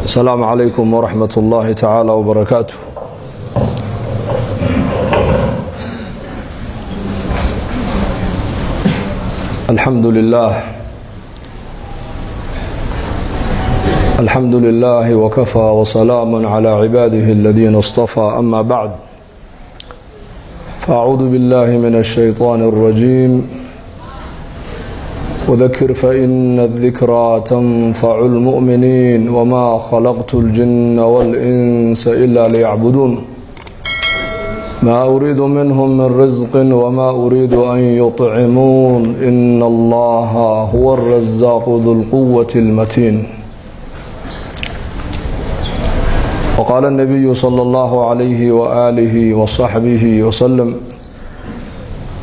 Asalaamu calaykum waraxmat ullaahi tacaala wbarakaatu. Alxamdu lilah, alxamdu lilahi wkafaa wsalaamu cla cibaadihi aladiina اstafaa, ama bacd, faacuudu biاllahi min الshayطaan اlrajiim. Wdakir faina اdikraa tanfacu اlmu'miniin wma khalaqtu اljina wاlinsa ila liyacbuduun. Ma uriidu minhm min risqi wma uriidu an yuطcimuun, ina allaha huwa اrazaaqu du lquwati اlmatiin. Wqaala الnabiyu slى اllahu عalayhi waalihi waصaxbihi waslm: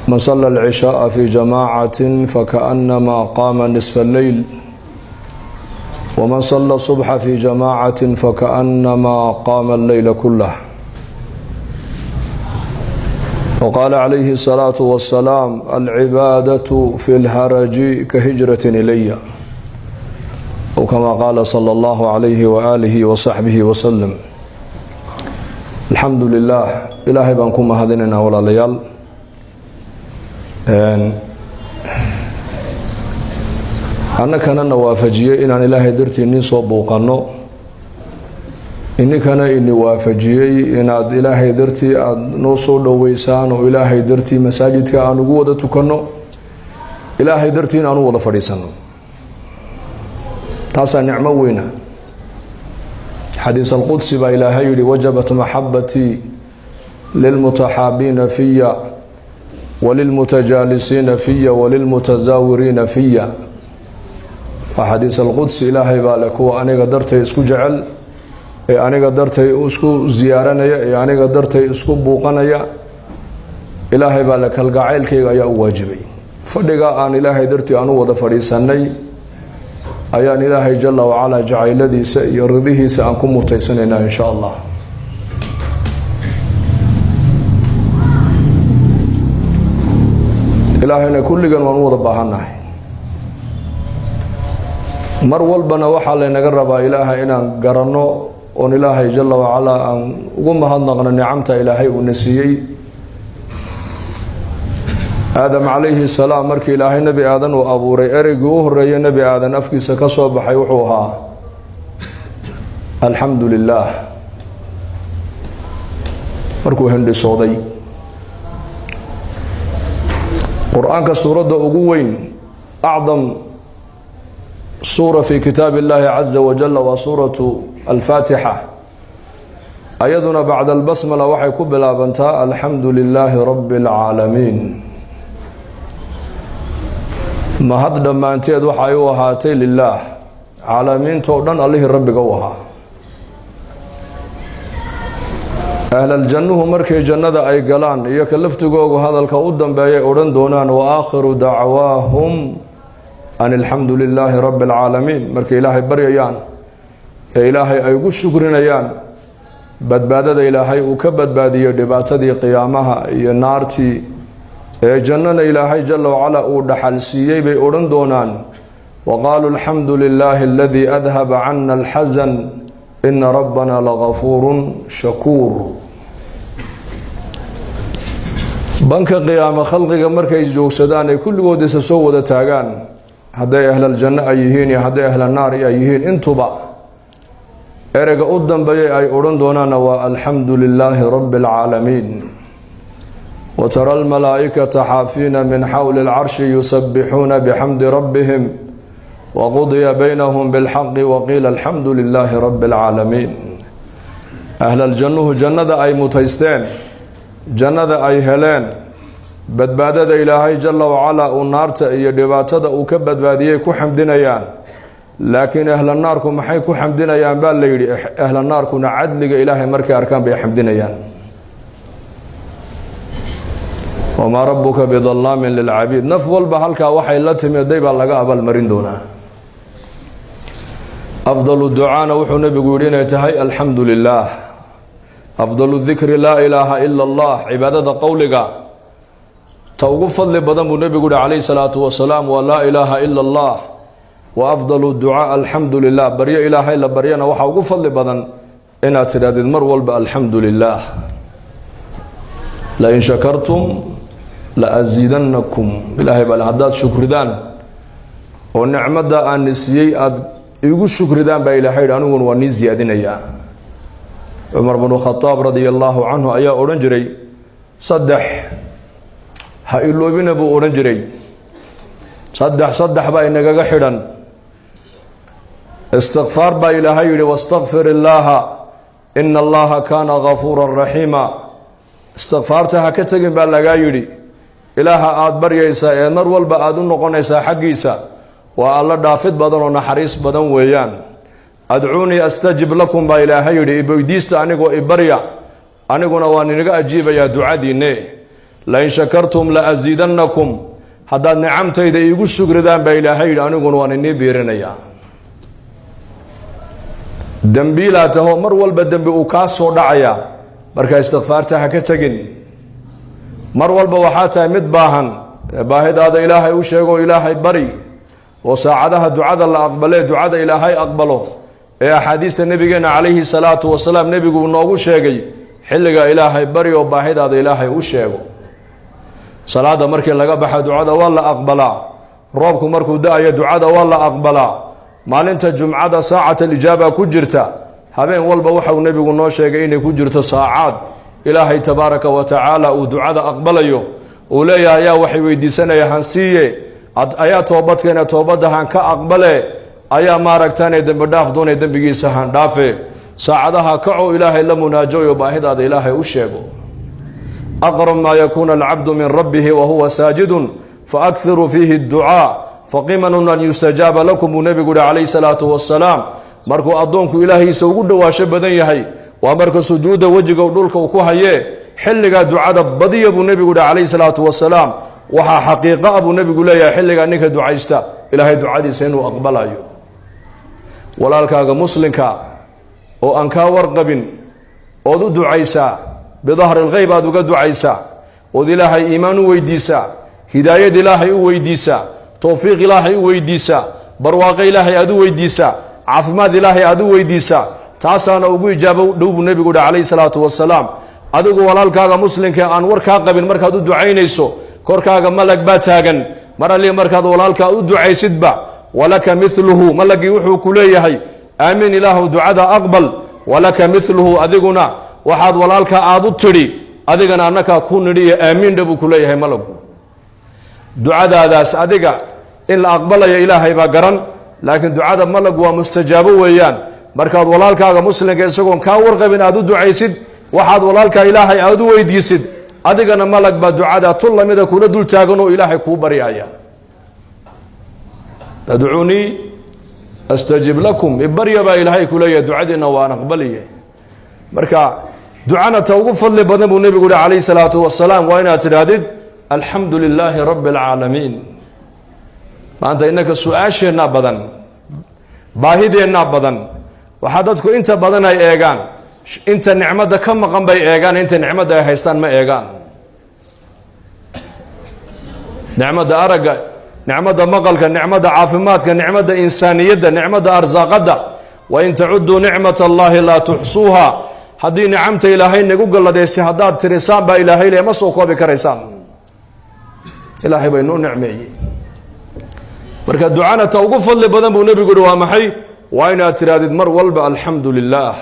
man sala alcishaaa fi jamaacati fakaأnama qaama nisfa اleyl, waman sala subxa fi jamaacati fakaأnama qaama alleyla kulah. Waqaala calayhi الsalaatu wasalaam: alcibaadaة fi lharaji kahijrati ilaya, ow kama qaala sala allahu calayhi waaalihi wasaxbihi wasalam. Alxamdu lilah, ilaahay baan ku mahadinaynaa, walaalayaal. Annakana na waafajiyey inaan Ilaahay dartii nin soo buuqanno, ininkana ini waafajiyey inaad Ilaahay dartii aada noo soo dhoweysaan, oo Ilaahay dartii masaajidka aan ugu wada tukanno, Ilaahay dartii in aan u wada fadhiisanno. Taasaa nicmo weyna. Xadiis alqudsi baa Ilaahay yihi: "Wajabat maxabatii lilmutaxaabiina fiya walilmutajaalisiina fiya walilmutasaawiriina fiya." Waa xadiis alqudsi. Ilaahay baa le: kuwa aniga dartay isku jecel, ee aniga dartay isku ziyaaranaya, ee aniga dartay isku buuqanaya, Ilaahay baa le, kalgacaylkayga ayaa u waajibay. Fadhiga aan Ilaahay dartii aan u wada fadhiisanay ayaan Ilaahay jala wacalaa jacayladiisa iyo ridihiisa aan ku mutaysanaynaa, in sha Allah. Ilaahayna kulligan waan u wada baahannahay. Mar walbana waxaa laynaga rabaa Ilaahay inaan garanno, oon Ilaahay jala wacalaa aan ugu mahadnaqno nicamta Ilaahay uuna siiyey. Aadam calayhi salaam, markii Ilaahay Nebi Aadan uu abuuray, ereygii u horeeyay Nebi Aadan afkiisa ka soo baxay wuxuu ahaa "alxamdu lilah" markuu hindhisooday. Qur-aanka suuradda ugu weyn, acdam suura fi kitaab illahi caza wajal, waa suuratu Alfaatixa. Ayaduna bacda albasmala waxay ku bilaabantaa "alxamdu lilaahi rabbi اlcaalamiin". Mahad dhammaanteed waxay u ahaatay lilaah, caalamiinta oo dhan Allihii Rabbiga u ahaa. Ahlaljannuhu markay jannada ay galaan, iyo ka laftigoogu hadalka u dambeeyay odhan doonaan "wa aakhiru dacwaahum an alxamdu lilaahi rabbi alcaalamiin", markay Ilaahay baryayaan ee Ilaahay ay ugu shukrinayaan badbaadada Ilaahay uu ka badbaadiyey dhibaatadii qiyaamaha iyo naartii, ee jannana Ilaahay jala wacalaa uu dhaxal siiyey, bay odhan doonaan "wa qaaluu alxamdu lilaahi aladii adhaba cana alxasan, ina rabbana lagafuurun shakuur". Banka qiyaamo khalqiga markay joogsadaan ay kulligood isa soo wada taagaan, hadday ahlaljanno ay yihiin iyo hadday ahlanaar ay yihiin intuba, ereyga u dambeeyay ay odhan doonaanna waa "alxamdu lilaahi rabbi alcaalamiin". Watara almalaa'ikata xaafiina min xawli alcarshi yusabixuuna bixamdi rabbihim, waqudiya baynahum bilxaqi, waqiila alxamdu lilaahi rabbi alcaalamiin. Ahlaljannuhu jannada ay mutaysteen, jannada ay heleen, badbaadada Ilaahay jala wacalaa uu naarta iyo dhibaatada uu ka badbaadiyey ku xamdinayaan. Laakiin ahlanaarku maxay ku xamdinayaan, baa la yidhi? Ahlanaarkuna cadliga Ilaahay markay arkaan bay xamdinayaan. Wamaa rabuka bidallaamin lilcabiid. Naf walba halkaa waxay la timiday baa laga abaalmarin doonaa. Afdalu ducaana wuxuu Nebigu yidhi inay tahay "alxamdu lilah". Afdalu dikri "laa ilaaha ila Allah". Cibaadada qowliga ta ugu fadli badan, buu Nebigu yihi calayhi salaatu wasalaam, waa "laa ilaaha ila Allah". Wa afdalu ducaa alxamdu lilah. Baryo ilaahay la baryana waxaa ugu fadli badan inaad tidhahdid mar walba alxamdu lilah. Lain shakartum la asiidannakum. Ilaahay baa haddaad shukridaan oo nicmadda aan siiyey aada igu shukridaan baa ilahay yidhi, aniguna waa nii siyaadinayaa. Cumar bnu Khadaab radia allaahu canhu ayaa odhan jiray, saddex ha iloobina buu odhan jiray. Saddex saddex baa inagaga xidhan. Istikfaar baa ilaahay yidhi, wastakfir illaaha ina allaha kaana gafuuran raxiima. Istikfaarta ha ka tegin baa lagaa yidhi. Ilaaha aada baryaysaa ee mar walba aada u noqonaysaa xaggiisa waa alla dhaafid badan oo naxariis badan weeyaan. Adcuunii astajib lakum baa ilaahay yidhi, iweydiista anigoo ibarya, aniguna waan inaga ajiibayaa ducadiinne. Lain shakartum la asiidannakum. Haddaad nicamtayda iigu shukridaan baa ilaahay yidhi, aniguna waan inii biirinayaa. Dembiilaa taho, mar walba dembi uu kaa soo dhacayaa, marka istikfaarta ha ka tegin. Mar walba waxaa tahay mid baahan, baahidaada ilaahay u sheego, ilaahay bari. Oo saacadaha ducada la aqbalee, ducada ilaahay aqbalo ee axaadiista nebigeena calayhi salaatu wasalaam nebigu noogu sheegay, xilliga ilaahay bari oo baahidaada ilaahay u sheego. Salaada markii laga baxa ducada waa la aqbalaa. Roobku markuu da-ayo ducada waa la aqbalaa. Maalinta jumcada saacat alijaaba ku jirta. Habeen walba waxauu nebigu noo sheegay inay ku jirto saacaad ilaahay tabaaraka wa tacaala uu ducada aqbalayo, uu leeyahay, ayaa waxay weydiisanaya hansiiye, ayaa toobadkeena toobadda han ka aqbale, ayaa maaragtaane dembi dhaaf doonay dembigiisa han dhaafe. Saacadaha kaco, ilaahay la munaajoyo, baahidaada ilaahay u sheego. Aqrab maa yakuuna alcabdu min rabbihi wa huwa saajidun, faakthiruu fiihi adducaa faqimanun an yustajaaba lakum, buu nebigu yihi calayhi salaatu wasalaam. Markuu addoonku ilaahiisa ugu dhowaasho badan yahay waa marka sujuudda wejiga dhulka uu ku hayee, xilligaa ducada badiya buu nebigu yihi calayhi salaatu wasalaam. Waxaa xaqiiqo ah buu nebigu leeyahay, xilligaa ninka ducaysta ilaahay ducadiisa inuu aqbalayo. Walaalkaaga muslimka oo aan kaa warqabin ood u ducaysaa, bidahri lkhayb aad uga ducaysaa, ood ilaahay iimaan u weydiisaa, hidaayad ilaahay u weydiisaa, towfiiq ilaahay u weydiisaa, barwaaqo ilaahay aad u weydiisaa, caafimaad ilaahay aad u weydiisaa, taasaana ugu ijaabo dhow buu nebigu uhi calayhi salaatu wasalaam. Adigu walaalkaaga muslimka aan war kaa qabin markaad u ducaynayso, korkaaga malag baa taagan. Mar alli markaad walaalkaa u ducaysidba, walaka miluhu, malagii wuxuu ku leeyahay, aamiin, ilaahu ducada aqbal, walaka miluhu. Adiguna waxaad walaalkaa aad u tidhi adigana annakaa ku nidhiyo aamiindha buu ku leeyahay malagu. Ducadaadaas adiga in la aqbalaya ilaahay baa garan, laakiin ducada malagu waa mustajaabo weeyaan. Markaad walaalkaaga muslimka isagoon kaa warqabin aad u ducaysid, waxaad walaalkaa ilaahay aad u weydiisid, adigana malag baa ducada tu lamida kula dul taagan oo ilaahay kuu baryaya. Adcuunii astajib lakum, ibarya baa ilaahay ku leeyahay, ducadiina waan aqbaliye. Marka ducana ta ugu fadli badan buu nebigu yihi calayhi salaatu wasalaam waa inaad tidhaahdid alxamdu lilaahi rabbi alcaalamiin. Maanta innaka su-aasheennaa badan, baahideennaa badan. Waxaa dadku inta badan ay eegaan inta nicmadda ka maqan bay eegaan, inta nicmadda ay haystaan ma eegaan. Nicmadda aragga, nicmadda maqalka, nicmadda caafimaadka, nicmadda insaaniyadda, nicmadda arsaaqadda. Wain tacuduu nicmat allahi laa tuxsuuha. Haddii nicamta ilaahay nagu galladeysay haddaad tirisaan baa ilaahay le, ma soo koobi karaysaan. Ilaahay baa inoo nicmeeyey. Marka ducana ta ugu fadli badan buu nebigu yihi waa maxay? Waa inaad tirahdid mar walba alxamdu lilah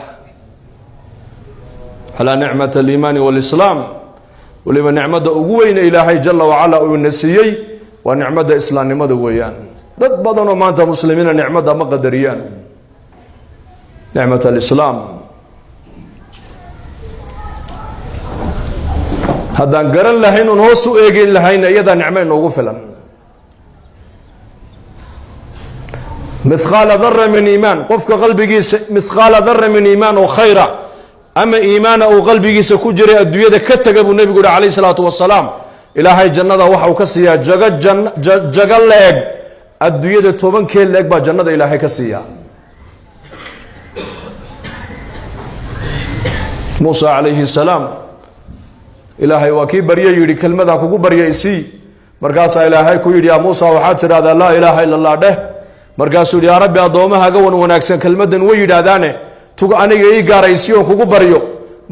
calaa nicmat aliimaani waalislaam. Weliba nicmadda ugu weyne ilaahay jala wacala uu ina siiyey waa nicmadda islaamnimada weeyaan. Dad badanoo maanta muslimiina nicmadda ma qadariyaan, nicmat alislaam. Haddaan garan lahayn oon hoos u eegin lahayna, iyadaa nicmo inoogu filan. Mithqaala dara min iimaan, qofka qalbigiisa mithqaala dara min iimaan oo khayra ama iimaana uu qalbigiisa ku jiray adduunyada ka taga buu nebigu yihi calayh isalaatu wasalaam, ilaahay jannada waxa uu ka siiyaa jago jan jago la-eg adduunyada tobankeed la-eg baa jannada ilaahay ka siiyaa. Muusa calayhi salaam ilaahay waa kii barye yidhi, kelmadaa kugu barya isii. Markaasaa ilaahay ku yidhi, yaa Muusa, waxaad tidhahdaa laa ilaaha ila allah dheh. Markaasuu yidhi, yaa rabbi, addoommahaaga wan wanaagsan kelmaddan way yidhaahdaane, tug aniga ii gaaraysi oon kugu baryo.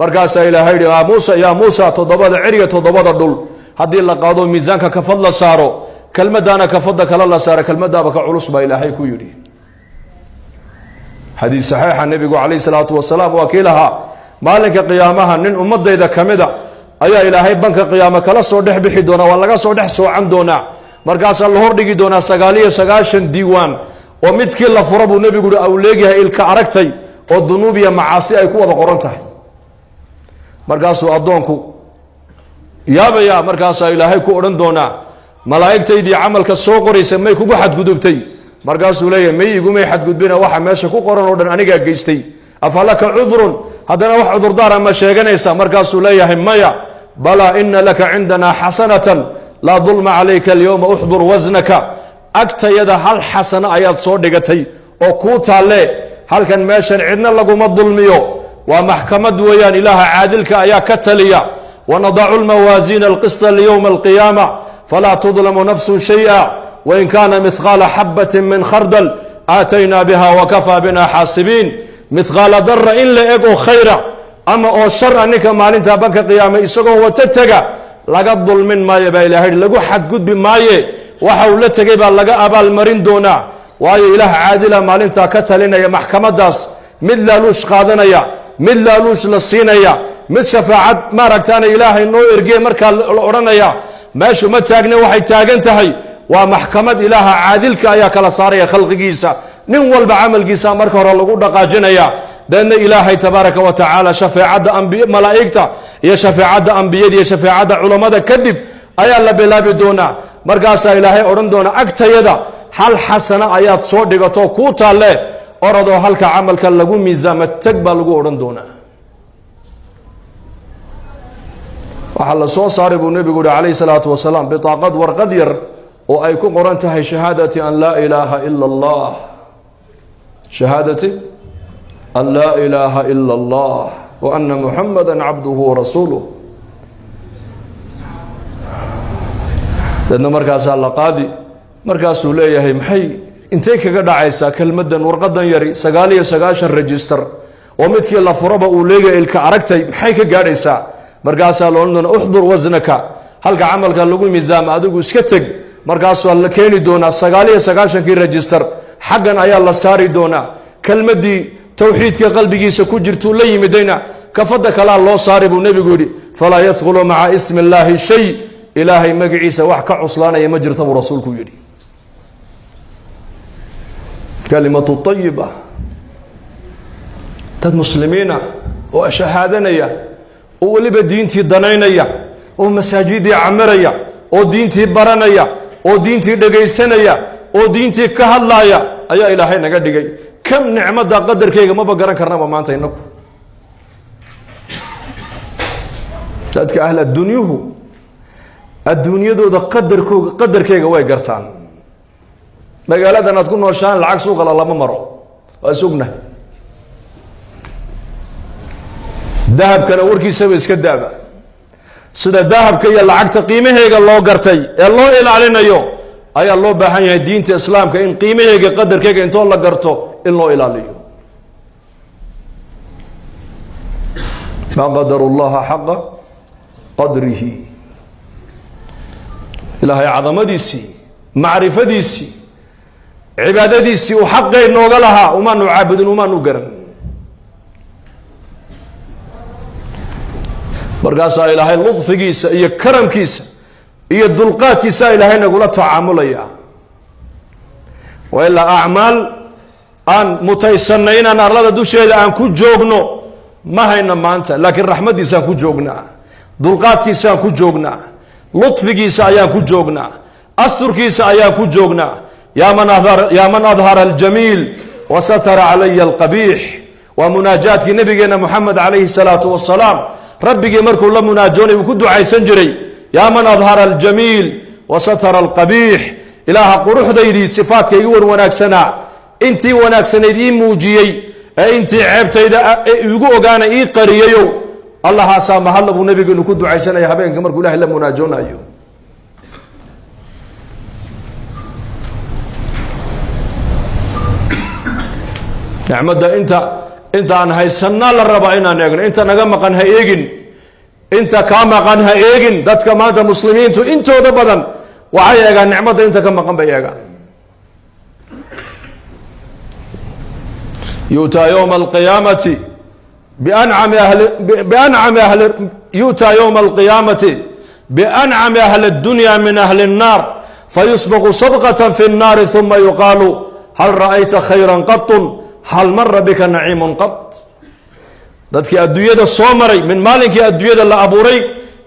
Markaasaa ilaahay yidhi, yaa Muusa, yaa Muusa, toddobada ceriga toddobada dhul haddii la qaado, miisaanka kafad la saaro, kelmaddaana kafadda kale la saaro, kelmaddaaba ka culus baa ilaahay ku yidhi. Xadiis saxiixa nebigu calayhi salaatu wasalaam waa kii lahaa, maalinka qiyaamaha nin ummadayda ka mida ayaa ilaahay banka qiyaamo kala soo dhex bixi doonaa, waa laga soo dhex soocan doonaa. Markaasaa la hordhigi doonaa 99 diiwaan oo midkii la furo buu nebigu uhi au leegyahay ilka aragtay oo dunuub iyo macaasi ay ku wada qoran tahay. Markaasuu addoonku yaabaya. Markaasaa ilaahay ku odhan doonaa, malaa'igtaydii camalka soo qoraysa may kugu xadgudubtay? Markaasuu leeyahay, may igumay xadgudbina, waxa meesha ku qoran oo dhan anigaa geystay. Afalaka cudrun? Haddana wax cudurdaara ma sheeganaysa? Markaasuu leeyahay, maya. Balaa, ina laka cindanaa xasanatan laa dulma calayka alyowma, uxdur wasnaka. Agtayada hal xasano ayaad soo dhigatay oo kuu taalle halkan, meeshan cidna laguma dulmiyo, waa maxkamad weeyaan, ilaaha caadilka ayaa ka taliya. Wanadacu lmawaasiina alqisطa liyowma alqiyaama falaa tudlamu nafsu shayئa wain kaana mihqaala xabatin min khardal aataynaa biha wakafaa bina xaasibiin. Mihqaala dara in la eg oo khayra ama oo shar a, ninka maalintaa banka qiyaame isagoo wato tega laga dulmin maayo baa ilahay, lagu xadgudbi maaye, waxa uu la tegay baa laga abaalmarin doonaa, waayo ilaah caadila maalintaa ka talinaya maxkamadaas. Mid laaluush qaadanaya, mid laaluush la siinaya, mid shafaacad maaragtaana ilaahay noo ergeye markaa la odhanaya meeshu ma taagne. Waxay taagan tahay waa maxkamad, ilaaha caadilka ayaa kala saaraya khalqigiisa, nin walba camalkiisa marka hore lagu dhaqaajinaya. Deedna ilaahay tabaaraka wa tacaala shafeecadda ambiy malaa'igta iyo shafeecadda ambiyada iyo shafeecadda culammada kadib ayaa la bilaabi doonaa. Markaasaa ilaahay odhan doona, agtayada hal xasana ayaad soo dhigato kuu taalle, orodoo halka camalka lagu miisaamo teg baa lagu odhan doonaa. Waxaa la soo saaray buu nebigu yihi calayhi salaatu wasalaam bitaaqad, warqad yar oo ay ku qoran tahay shahaadati an laa ilaaha ila allah, shahaadati an laa ilaaha ila allah wa ana muxamada cabduhu warasuuluh. Deedna markaasaa la qaadi. Markaasuu leeyahay, maxay intay kaga dhacaysaa kelmaddan warqadan yari 99 register oo midkii la furaba uu leegaya ilka aragtay, maxay ka gaadhaysaa? Markaasaa la odhan doona, uxdur wasnaka, halka camalka lagu miisaama adigu iska teg. Markaasuu la keeni doonaa 99-kii register, xaggan ayaa la saari doonaa. Kelmaddii towxiidka qalbigiisa ku jirtuu la yimidayna kafadda kalaa loo saari buu nebigu yidhi. Falaa yadkhulu maca ismi illaahi shay, ilaahay magaciisa wax ka cuslaanaya ma jirta buu rasuulku yidhi. Kalimatu ayiba. Dad muslimiina oo shahaadanaya oo weliba diintii danaynaya oo masaajidii camiraya oo diintii baranaya oo diintii dhegaysanaya oo diintii ka hadlaaya ayaa ilaahay naga dhigay. Kam nicmadda qadarkeyga maba garan karnaba maanta inagu. Dadka ahl addunyuhu adduunyadooda qadarkooga qadarkeega way gartaan. Magaaladan aad ku nooshaan lacag suuqala lama maro, waa is ognahay. Dahabkana warkiisaba iska daaba. Sida dahabka iyo lacagta qiimaheega loo gartay ee loo ilaalinayo ayaa loo baahan yahay diinta islaamka in qiimaheega qadarkeega intoo la garto in loo ilaaliyo. Maa qadaru llaha xaqa qadrihi, ilaahay cadamadiisii, macrifadiisii, cibaadadiisii uu xaqay nooga lahaa umaanu caabudin, umaanu garan. Markaasaa ilaahay ludfigiisa iyo karamkiisa iyo dulqaadkiisaa ilaahay nagula tacaamulaya. Waa ilaa acmaal aan mutaysanay inaan arlada dusheeda aan ku joogno ma hayna maanta, laakiin raxmaddiisaan ku joognaa, dulqaadkiisaan ku joognaa, ludfigiisa ayaan ku joognaa, asturkiisa ayaan ku joognaa. Yaa man adhara aljamiil wasatara calaya alqabiix. Waa munaajaadkii nabigeena Moxamed calayhi salaatu wasalaam rabbigii markuu la munaajoonay uu ku ducaysan jiray, yaa man adhara aljamiil wasatara alqabiix. Ilaaha quruxdaydii, sifaadka igu wan wanaagsanaa intii wanaagsanayd ii muujiyey ee intii ceebtayda igu ogaana ii qariyayow, allahaasaa mahadla buu nabigeenu ku ducaysanaya habeenka markuu ilahay la munaajoonayo. Nicmadda intaan haysanna la rabaa inaan eegno, inta naga maqan ha eegin, inta kaa maqan ha eegin. Dadka maanta muslimiintu intooda badan waxay eegaan nicmadda inta ka maqan bay eegaan. Yu'taa yowma alqiyaamati biancami ahli biancami ahli yu'taa yowma alqiyaamati biancami ahli addunya min ahli الnaar fayusbaqu sabqatan fi الnaari huma yuqaalu hal ra'ayta khayra qatun hal mara bika naciimun qat. Dadkii adduunyada soo maray min maalinkii adduunyada la abuuray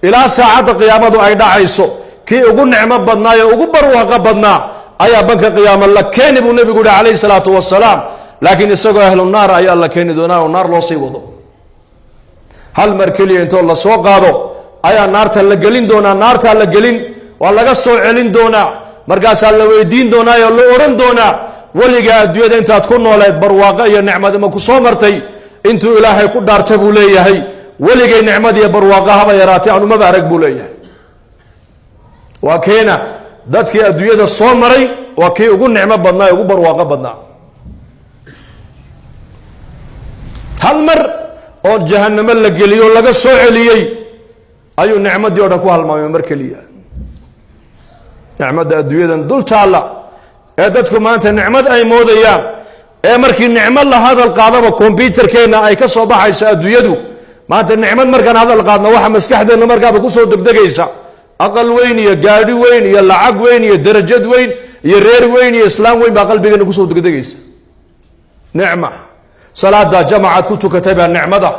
ilaa saacadda qiyaamadu ay dhacayso, kii ugu nicmo badnaa ee ugu barwaaqo badnaa ayaa banka qiyaama la keeni buu nebigu yihi calayhi salaatu wasalaam. Laakiin isagoo ahlu naar ayaa la keeni doonaa oo naar loo sii wado. Hal mar keliya intoo la soo qaado ayaa naarta la gelin doonaa, naartaa la gelin, waa laga soo celin doonaa, markaasaa la weydiin doonaa oo la odhan doonaa weligaa adduunyada intaad ku nooleed barwaaqo iyo nicmad ma ku soo martay? Intuu ilaahay ku dhaarta buu leeyahay weligay nicmadiiyo barwaaqo haba yaraatay anumaba arag buu leeyahay. Waa keena dadkii adduunyada soo maray waa kii ugu nicmo badnaa ee ugu barwaaqo badnaa. Hal mar oo jahanamo la geliyo laga soo celiyey ayuu nicmadii o dhan ku halmaamay mar keliya. Nicmadda adduunyadan dul taalla ee dadku maanta nicmad ay moodayaan, ee markii nicmad la hadal qaadaba kombyutarkeenna ay ka soo baxayso adduunyadu. Maanta nicmad markaan hadal qaadno waxa maskaxdeenna markaaba kusoo degdegaysa aqal weyn iyo gaadhi weyn iyo lacag weyn iyo darajad weyn iyo reer weyn iyo islaam weyn baa qalbigeenna kusoo degdegaysa. Nicma salaada jamacaad ku tukatay baa nicmada,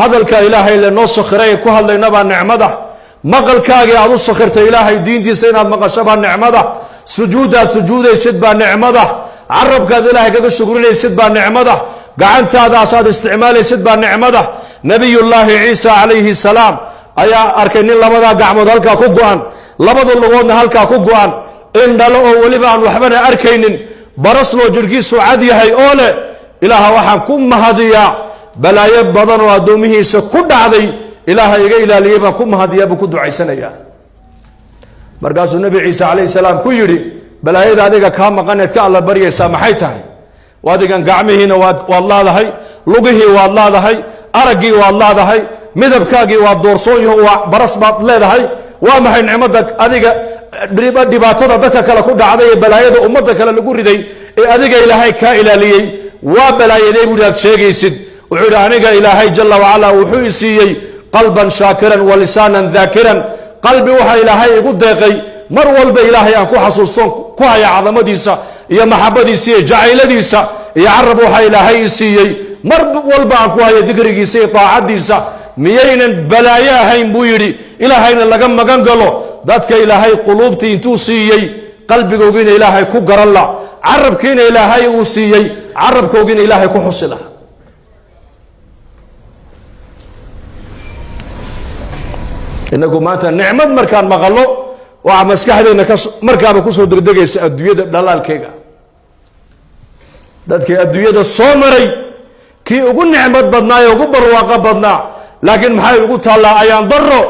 hadalka ilaahay lenoo sakhiray ku hadlayna baa nicmada, maqalkaagii aad u sakhirtay ilaahay diintiisa inaad maqasho baa nicmada, sujuudaad sujuudaysid baa nicmada, carabkaad ilaahay kaga shukrinaysid baa nicmada, gacantaadaas aad isticmaalaysid baa nicmada. Nabiyullaahi Ciisa calayhi salaam ayaa arkay nin labadaa gacmood halkaa ku go-an, labada lugoodna halkaa ku go-an, indhalo oo weliba aan waxbana arkaynin, barasloo jirhkiisu cad yahay oo leh ilaaha waxaan ku mahadiyaa balaayo badan oo addoomihiisa ku dhacday ilaaha iga ilaaliyey baan ku mahadiyaa buu ku ducaysanayaa. Markaasuu nebi Ciise calayhi salaam ku yidhi balaayada adiga kaa maqaneed ka alla baryaysaa maxay tahay? Adigan gacmihiina waad laadahay, lugihii waad laadahay, araggii waad laadahay, midabkaagii waa doorsoon yaho, waa baras baad leedahay. Waa maxay nicmadda adiga dhibaatada dadka kale ku dhacday ee balaayada ummadda kale lagu riday ee adiga ilaahay kaa ilaaliyey? Waa balaayadee buu aad sheegaysid? Wuxuu yidhi aniga ilaahay jala wacala wuxuu i siiyey qalban shaakiran wa lisaanan daakiran. Qalbi waxaa ilaahay igu deeqay mar walba ilaahay aan ku xasuustoon ku haya cadamadiisa iyo maxabadiisa iyo jacayladiisa, iyo carab waxaa ilaahay i siiyey mar walba aan ku hayo dikrigiisa iyo taacadiisa. Miyaynan balaayo ahayn buu yidhi ilaahayna laga magan galo dadka ilaahay quluubtii intuu siiyey qalbigoogiina ilaahay ku garan la, carabkiina ilaahay uu siiyey carabkoogiina ilaahay ku xusi laha. Inagu maanta nicmad markaan maqallo waxaa maskaxdeenna markaaba kusoo degdegaysa adduunyada dhalaalkeega. Dadkii adduunyada soo maray kii ugu nicmad badnaa ee ugu barwaaqo badnaa, laakiin maxay ugu taallaa ayaan daro,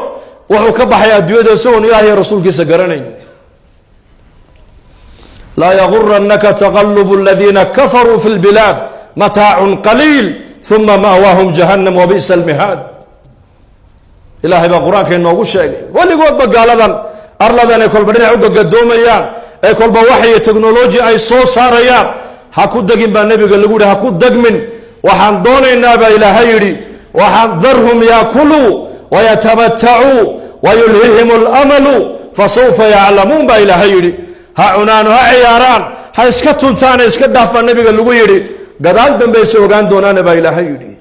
wuxuu ka baxay adduunyada isagoon ilaahay iyo rasuulkiisa garanayn. Laa yaguranaka taqalubu aladiina kafaruu fi lbilaad mataacun qaliil uma ma'waahum jahannam wabi'sa almihaad. Ilaahay baa qur-aanka inoogu sheegay weligoodba gaaladan arladan ay kolba dhinac u gagadoomayaan ee kolba waxyo technology ay soo saarayaan, ha ku degin baa nebiga lagu yihi, ha ku degmin. Waxaan doonaynaa baa ilaahay yidhi, waxaan darhum yaakuluu wayatamatacuu wayulhihim alamalu fasawfa yaclamuun baa ilaahay yidhi. Ha cunaano, ha ciyaaraan, ha iska tuntaana, iska dhaaf baa nebiga lagu yidhi, gadaal dambayse ogaan doonaana baa ilaahay yidhi.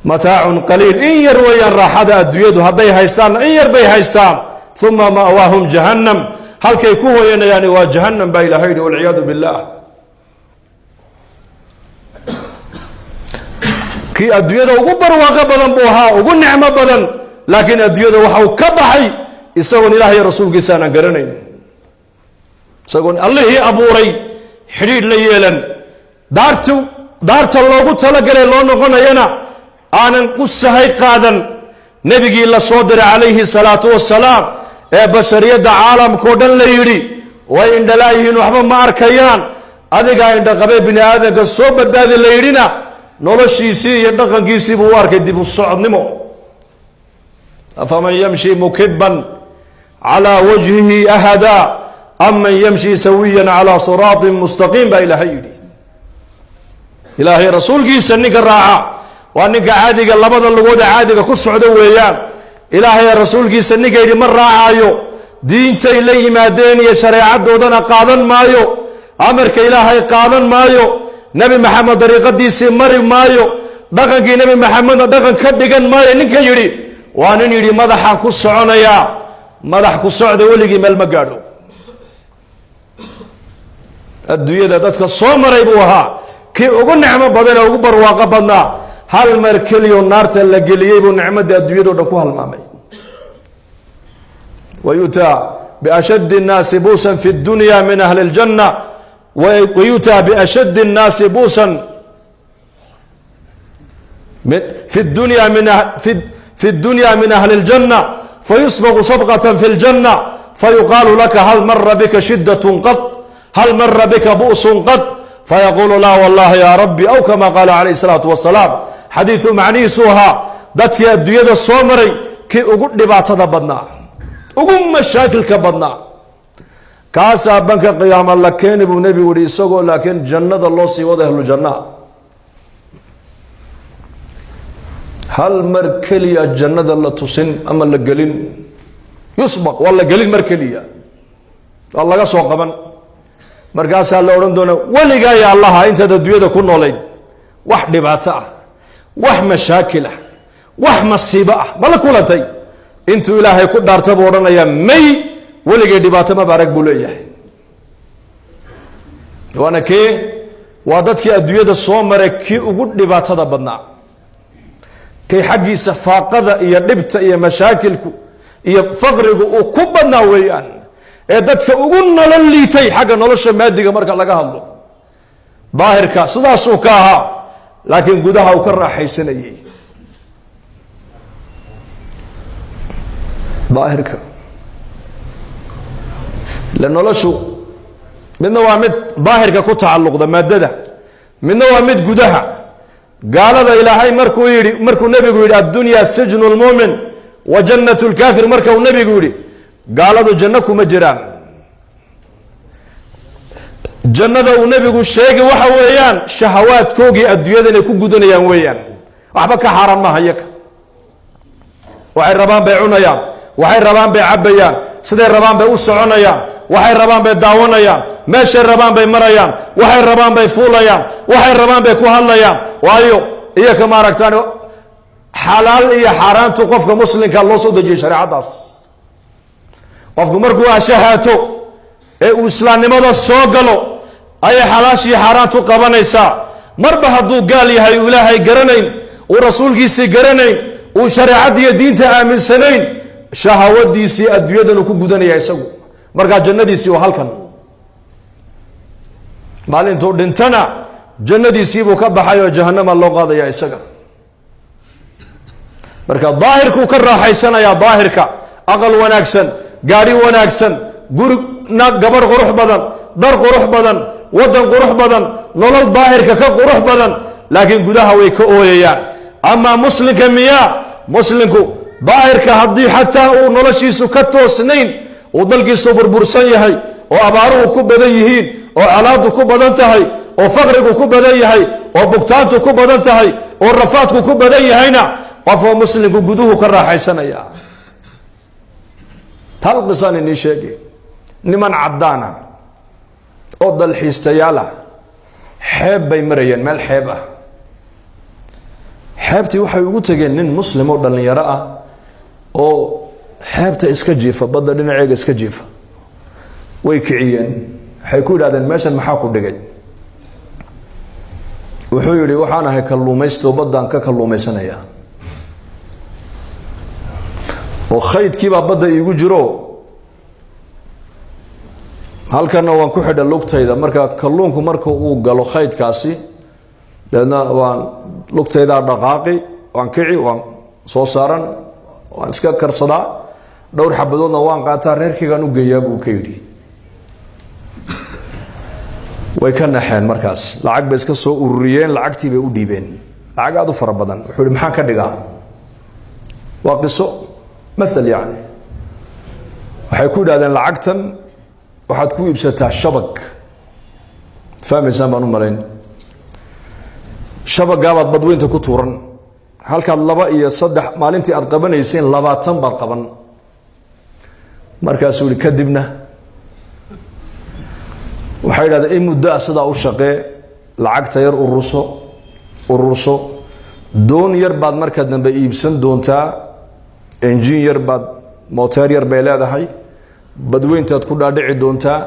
Mataacun qaliil, in yar weeyaan raaxada adduunyadu, hadday haystaanna in yar bay haystaan. Uma ma'waahum jahannam, halkay ku hooyanayaani waa jahannam baa ilahay yidhi, walciyaadu billah. Kii adduunyada ugu barwaaqo badan buu ahaa, ugu nicmo badan, laakiin adduunyada waxa uu ka baxay isagoon ilaah iyo rasuulkiisa aanan garanayn, isagoon allihii abuuray xidhiidh la yeelan, daarta loogu talagalay loo noqonayana aanan u sahay qaadan. Nebigii la soo diray calayhi salaatu wasalaam ee bashariyadda caalamkao dhan la yidhi way indhalaayihiin waxba ma arkayaan, Adigaa indhaqabee bini aadamka soo badbaadi la yidhina, noloshiisii iyo dhaqankiisii buu u arkay dib u socodnimo. Afaman yamshi mukiban calaa wajhihi ahadaa aman yamshi sawiyan calaa siraatin mustaqiim, baa Ilaahay yidhi. Ilaahay rasuulkiisa ninka raaca waa ninka caadiga, labada lugood ee caadiga ku socda weeyaan. Ilaahay rasuulkiisa ninka yidhi ma raacayo, diintay la yimaadeen iyo shareecadoodana qaadan maayo, amarka Ilaahay qaadan maayo, Nebi Maxamed dariiqadiisii mari maayo, dhaqankii Nebi Maxamedna dhaqan ka dhigan maayo, ninka yidhi waa nin yidhi madaxaan ku soconayaa. Madax ku socda weligii meel ma gaadho. Adduunyada dadka soo maray buu ahaa kii ugu nicmo badan ee ugu barwaaqo badnaa. Hal mar keliyo naarta la geliyey buu nicmadii adduunyado dhan ku halmaamay. Wayutaa biashaddi nnaasi buusan fi dunya min ahli ljanna, wayutaa biashaddi nnaasi buusan fi dunya min fi dunya min ahli اljanna, fayusbaqu sabqata fi اljanna, fayuqaalu laka hal mara bika shidat qad, hal mara bika bu'sun qad? Fayaqulu laa wallahi ya rabbi, aw kama qaala calayh الsalaatu wasalaam. Xadiidu macnihiisu ahaa dadkii adduunyada soo maray kii ugu dhibaatada badnaa, ugu mashaakilka badnaa, kaasaa banka qiyaama la keeni buu nebigu yihi, isagoo laakiin jannada loo sii wado, ahlu jannaa. Hal mar keliya jannada la tusin ama la gelin, yusbaq, waa la gelin mar keliya, waa laga soo qaban. Markaasaa la odhan doonaa, weligaa ya Allaha, intaad adduunyada ku noolayd wax dhibaato ah, wax mashaakil ah, wax masiibo ah ma la kulantay? Intuu Ilaahay ku dhaarta buu odhanayaa, may, weligay dhibaato maba arag buu leeyahay. Waana kee? Waa dadkii adduunyada soo maray kii ugu dhibaatada badnaa, kay xaggiisa faaqada iyo dhibta iyo mashaakilku iyo faqrigu uu ku badnaa weeyaan, ee dadka ugu nolol liitay xagga nolosha maadiga marka laga hadlo. Daahirka sidaasuu ka ahaa, laakiin gudaha uu ka raaxaysanayey. Daahirka ile noloshu midna waa mid daahirka ku tacalluqda maadada, midna waa mid gudaha. Gaalada Ilaahay markuu yidhi, markuu nebigu yidhi addunya sijnu lmuumin wa jannat lkaafir, marka uu nebigu yidhi gaaladu janno kuma jiraan, jannada uu nebigu sheegi waxa weeyaan shahawaadkoogii adduunyada inay ku gudanayaan weeyaan. Waxba ka xaaraan maaha iyaka, waxay rabaan bay cunayaan, waxay rabaan bay cabbayaan, siday rabaan bay u soconayaan, waxay rabaan bay daawanayaan, meeshay rabaan bay marayaan, waxay rabaan bay fuulayaan, waxay rabaan bay ku hadlayaan. Waayo iyaka maaragtaan xalaal iyo xaaraantu qofka muslimka loo soo dejiyay shareecadaas. Qofku markuu ashahaato ee uu islaamnimada soo galo ayay xalaashii xaaraantu qabanaysaa. Marba hadduu gaal yahay, uu Ilaahay garanayn, uu rasuulkiisii garanayn, uu shareecaddiiyo diinta aaminsanayn, shahawadiisii adduunyadan uu ku gudanaya isagu. Markaa jannadiisii waa halkan. Maalintuu dhintana jannadiisiibuu ka baxay oo jahanama loo qaadaya isaga. Marka daahirkuu ka raaxaysanayaa, daahirka aqal wanaagsan, gaadhi wanaagsan, guri, gabadh qurux badan, dhar qurux badan, waddan qurux badan, nolol daahirka ka qurux badan, laakiin gudaha way ka ooyayaan. Amaa muslimka miyaa? Muslimku daahirka haddii xataa uu noloshiisu ka toosnayn, uu dalkiisu burbursan yahay, oo abaaruhu ku badan yihiin, oo colaadu ku badan tahay, oo faqrigu ku badan yahay, oo bugtaantu ku badan tahay, oo rafaadku ku badan yahayna, qofoo muslimku guduhu ka raaxaysanaya. Tal qisaan inii sheegi. Niman caddaan ah oo dalxiistayaal ah xeeb bay marayeen, meel xeeb ah. Xeebtii waxay ugu tegeen nin muslim oo dhallinyaro ah oo xeebta iska jiifa, badda dhinaceega iska jiifa. Way kiciyeen, waxay ku yidhahdeen, meeshan maxaa ku dhigay? Wuxuu yidhi, waxaan ahay kalluumaysto, baddaan ka kalluumaysanaya, oo khaydkiibaa badda iigu jiro, halkana waan ku xidha lugtayda. Marka kalluunku marka uu galo khaydkaasi, dabeedna waan lugtaydaa dhaqaaqi, waan kici, waan soo saaran, waan iska karsadaa, dhowr xabadoodna waan qaataa, reerkaygaan u geeyaa, buu ka yidhi. Way ka naxeen markaas, lacag bay iska soo ururiyeen, lacagtii bay u dhiibeen, lacag aada u fara badan. Wuxuu ihi maxaan ka dhigaa? Waa qiso mathal yacni. Waxay ku yidhahdeen lacagtan waxaad ku iibsataa shabag, fahmaysaan baan u malayn, shabagaabaad badweynta ku tuuran, halkaad 2 iyo 3 maalintii aad qabanayseen 20 baad qaban. Markaasuu yihi kadibna waxay yidhahdeen in muddo sidaa u shaqee, lacagta yar ururso ururso, doon yar baad marka dambe iibsan doontaa, enjin yar baad, moteer yar bay leedahay, badweyntaad ku dhaadhici doontaa,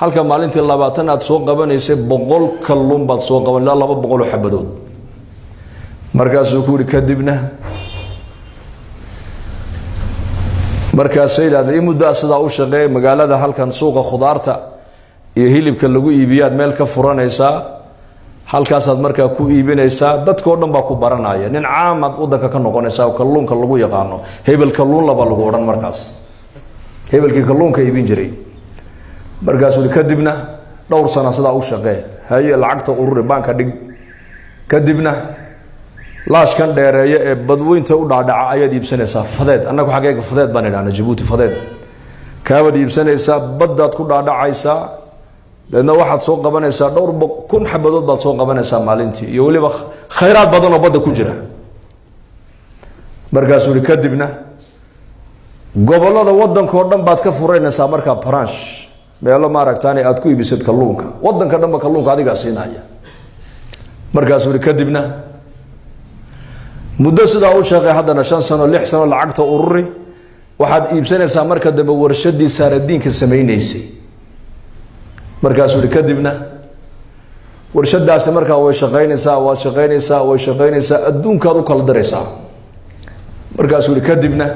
halka maalintii 20 aad soo qabanaysay 100 kalluun baad soo qaban, ilaa 200 oo xabadood. Markaasuu ku yihi kadibna, markaasay yidhahdeen in muddo sidaa u shaqeey, magaalada halkan suuqa khudaarta iyo hilibka lagu iibiyaad meel ka furanaysaa, halkaasaad markaa ku iibinaysaa, dadkao dhan baa ku baranaya, nin caamaad wadanka ka noqonaysaa oo kalluunka lagu yaqaano, hebel kalluun laba lagu odhan markaas, hebelkii kalluunka iibin jiray. Markaasuu yihi kadibna dhowr sana sidaa u shaqee, haye lacagta ururi, baanka dhig, kadibna laashkan dheereeya ee badweynta u dhaadhaca ayaad iibsanaysaa, fadeed, annagu xaggeega fadeed baan idhahna Jabuuti, fadeed kaabaad iibsanaysaa, baddaad ku dhaadhacaysaa, deedna waxaad soo qabanaysaa dhowr kun xabadood baad soo qabanaysaa maalintii, iyo weliba khayraad badan oo badda ku jira. Markaasuu yihi kadibna gobollada waddankao dhan baad ka furanaysaa markaa branch, meelo maaragtaane aad ku iibisad kalluunka, waddanka dhanba kalluunka adigaa siinaya. Markaasuu yihi kadibna muddo sidaa u shaqey, haddana 5 sano 6 sano lacagta ururi, waxaad iibsanaysaa marka dambe warshadii saaradiinka samaynaysay. Markaasuu yihi kadibna warshadaasi markaa way shaqaynaysaa, waad shaqaynaysaa, way shaqaynaysaa, adduunkaad u kala diraysaa. Markaasuu yihi kadibna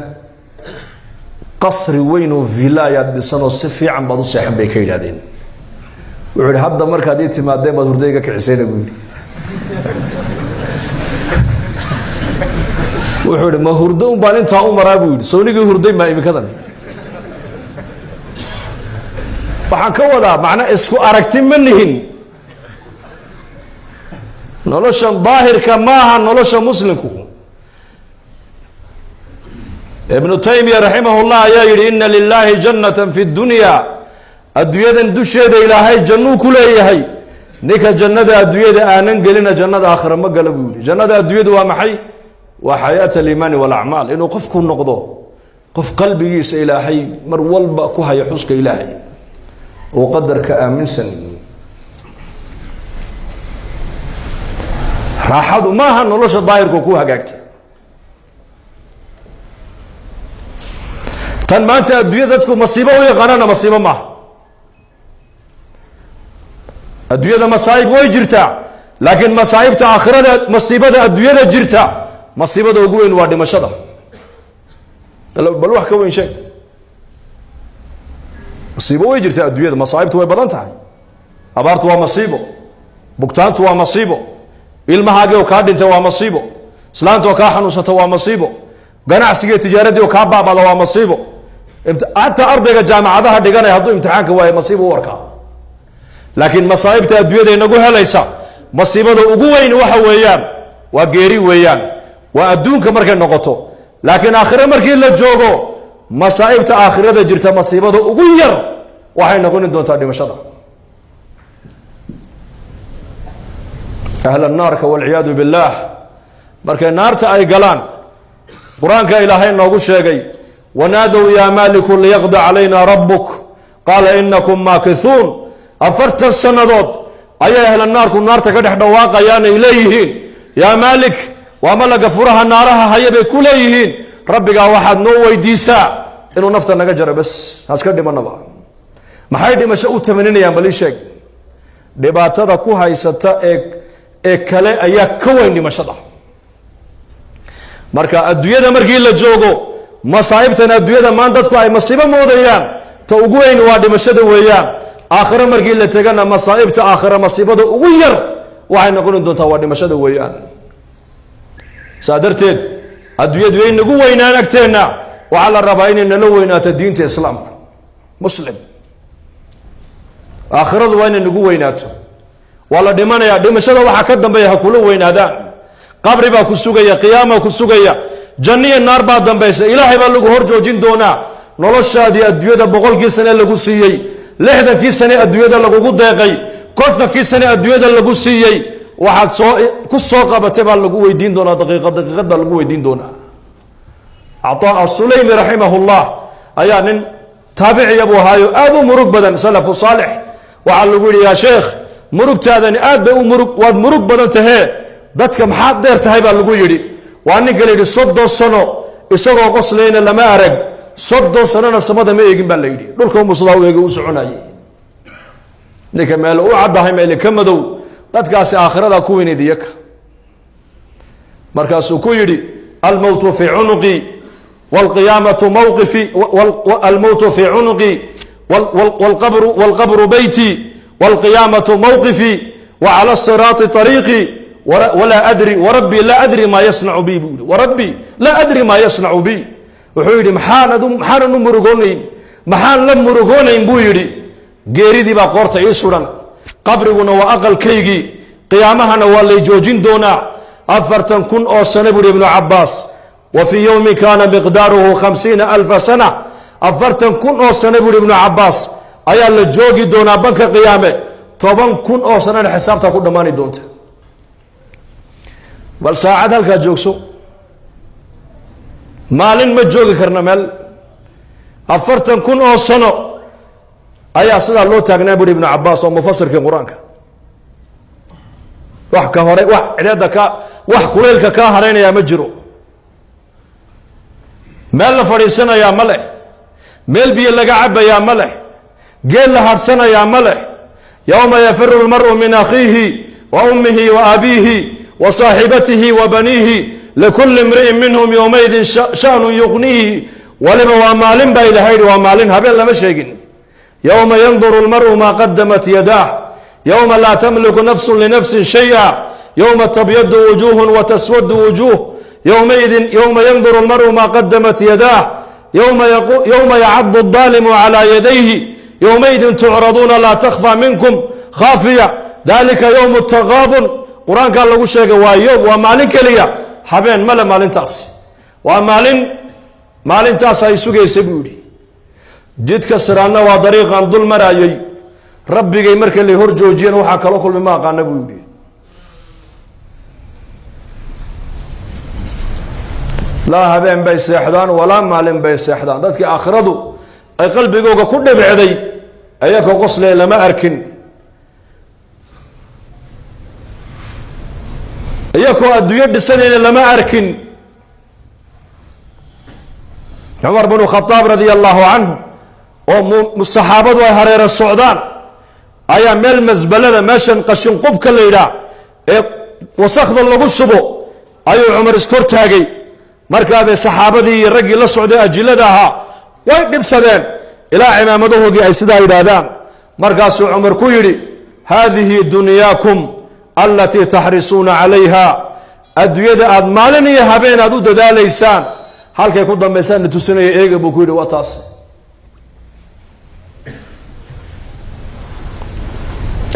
qasri weyn oo villa ayaad dhisanoo si fiican baad u seexan bay ka yidhahdeen. Wuxuu yihi hadda markaad ii timaadeen baad hurdayga kicisayna buu yidhi. Wuxuu yihi ma hurdo un baan intaa u maraa buu yidhi, sownigii hurday maa iminkadan. Waxaan ka wadaa macna isku aragti ma nihin, noloshan daahirka maaha nolosha muslimku. Ibnu Taymiya raximahullah ayaa yidhi ina lilaahi jannatan fi dunya, adduunyadan dusheeda ilaahay jannuu ku leeyahay, ninka jannada adduunyada aanan gelina jannada aakhira ma gala buu yidhi. Jannada adduunyadu waa maxay? Waa xayaat aliimaani walacmaal, inuu qofku noqdo qof qalbigiisa ilaahay mar walba ku haya xuska ilaahay oo qadarka aaminsan. Raaxadu maaha nolosha daahirka ku hagaagta, tan maanta adduunyada dadku masiibo u yaqaanana masiibo maaha. Adduunyada masaa'ib way jirtaa, laakiin masaa'ibta aakhirada, masiibada adduunyada jirta, masiibada ugu weyn waa dhimashada. Bal wax ka weyn sheeg, masiibo way jirtaa adduunyada, masaa'ibtu way badan tahay, abaartu waa masiibo, bugtaantu waa masiibo, ilmahaagii oo kaa dhintay waa masiibo, islaanta oo kaa xanuunsata waa masiibo, ganacsigii tijaaradii oo kaa baabada waa masiibo, hataa ardayga jaamacadaha dhiganaya hadduu imtixaanka waayo masiibo u arkaa. Laakiin masaa'ibta adduunyada inagu helaysa, masiibada ugu weyn waxa weeyaan waa geeri weeyaan, waa adduunka markay noqoto. Laakiin aakhire markii la joogo, masaa'ibta aakhirada jirta masiibada ugu yar waxay noqoni doontaa dhimashada. Ahla naarka walciyaadu billaah markay naarta ay galaan, qur-aanka ilaahay noogu sheegay wanaadow yaa maaliku liyaqdi calayna rabbuk qaala inakum maakithuun. 40 sannadood ayay ahla naarku naarta ka dhex dhawaaqayaan ay leeyihiin yaa maalik, waa malaga furaha naaraha haya bay ku leeyihiin, rabbigaa waxaad noo weydiisaa inuu nafta naga jaro, bas haska dhimanaba. Maxay dhimasho u tamaninayaan? Bal ii sheeg. Dhibaatada ku haysata ee kale ayaa ka weyn dhimashada. Marka adduunyada markii la joogo, masaa'ibtan adduunyada maan dadku ay masiibo moodayaan, ta ugu weyn waa dhimashada weeyaan. Aakhiro markii la tegana masaa'ibta aakhira masiibada ugu yar waxay noqoni doontaa waa dhimashada weeyaan. Saa darteed adduunyadu way nagu weynaan agteenna, waxaa la rabaa inay nala weynaato diinta islaamku. Muslim Aakhiradu waa inay nagu weynaato. Waa la dhimanayaa, dhimashada waxaa ka dambeeya ha kula weynaadaan. Qabri baa ku sugaya, qiyaamaa ku sugaya, janniya naar baa dambaysa, ilaahay baa lagu hor joojin doonaa. Noloshaadii adduunyada 100kii sane lagu siiyey, 60kii sane adduunyada lagugu deeqay, 50kii sane adduunyada lagu siiyey, waxaad soo ku soo qabatay baa lagu weydiin doonaa. Daqiiqad daqiiqad baa lagu weydiin doonaa. Cataa Asuleymi raximahullah ayaa nin taabiciya buu ahaayo, aada u murug badan, salafu saalix. Waxaa lagu yidhi: yaa sheekh, murugtaadani aad bay u murug, waad murug badan tahee, dadka maxaad dheer tahay? Baa lagu yidhi. Waa ninka la yidhi 30 sano isagoo qoslayna lama arag, 30 sanona samada ma eegin baa la yidhi, dhulka umusadaa u eegay u soconayay. Ninka meel u caddahay, meele ka madow, dadkaasi aakhirada ku weyneyd iyaka. Markaasuu ku yidhi: almowtu fii cunuqi waalqiyaamatu mawqifi, almowtu fii cunuqi waalqabru beyti waalqiyaamatu mawqifi wa cala asiraati طariiqi, walaa adri warabbi laa adri maa yasnacu bi, buu yihi. Warabbi laa adri maa yasnacu bi. Wuxuu yidhi: maxaanan u murugoonayn, maxaan la murugoonayn? Buu yidhi. Geeridii baa qoorta ii suran, qabriguna waa aqalkaygii, qiyaamahana waa lay joojin doonaa. 40,000 oo sano, buuhi Ibnu Cabaas, wa fii yowmin kaana miqdaaruhu 50,000 sana. 40,000 oo sano, buuhi Ibnu Cabaas, ayaa la joogi doonaa banka qiyaame, 10,000 oo sanana xisaabtaa ku dhammaani doonta. Bal saacad halkaa joogso, maalin ma joogi karna meel. 40,000 oo sano ayaa sidaa loo taagnaa, buuri Ibnu Cabaas oo mufasirkii Qur-aanka. Wax ka hore, wax cideeda ka, wax kuleylka kaa haraynayaa ma jiro, meel la fadhiisanayaa ma leh, meel biyo laga cabayaa ma leh, geel la hadhsanayaa ma leh. Yowma yafiru lmaru min akhiihi wa ummihi wa abiihi wa saaxibatihi wa baniihi, likulli imri'in minhum yowmaidin sha'nun yuqniihi. Waliba waa maalin baa Ilahay yidhi, waa maalin, habeen lama sheegin. Yowma yanduru lmaru maa qadamat yadaah, yowma laa tamliku nafsun linafsin shaya, yowma tabyadu wujuuhun wa taswadu wujuuh, yowmaidin yowma yanduru lmaru maa qadamat yadaah, yowma yacadu الdaalimu calى yadayhi, yowmaidin tucraduuna laa takhfa minkum khaafiya, dalika yowm taqaabun. Qur-aankaa lagu sheegay. Waa yowm, waa maalin keliya, habeen male maalintaas. Waa maalin, maalintaas ay sugaysay, buu yidhi. Jidka siraadna waa dariiqan dul maraayey, rabbigay marka lay hor joojiyeen waxaa kala kulmi ma aqaana, buu yidhi. Laa habeen bay seexdaan walaa maalin bay seexdaan. Dadkii aakhiradu ay qalbigooga ku dhibicday ayakoo qoslee lama arkin, iyakoo adduunyo dhisanayna lama arkin. Cumar bnu Khadaab radia allahu canhu oo saxaabadu ay hareero socdaan ayaa meel masbalada, meeshan qashin qubka la yidhaah ee wasakda lagu shubo, ayuu Cumar iskor taagay. Markaabay saxaabadii iyo raggii la socday ajilada ahaa way dhibsadeen ilaa cimaamadahoogii ay sidaa yidhaahdaan. Markaasuu Cumar ku yidhi: haadihi dunyaakum alatii taxrisuuna calayha, adduunyada aad maalin iyo habeen aad u dadaalaysaan halkay ku dambaysaan na tusinaya, eega, buu ku yidhi. Waa taas.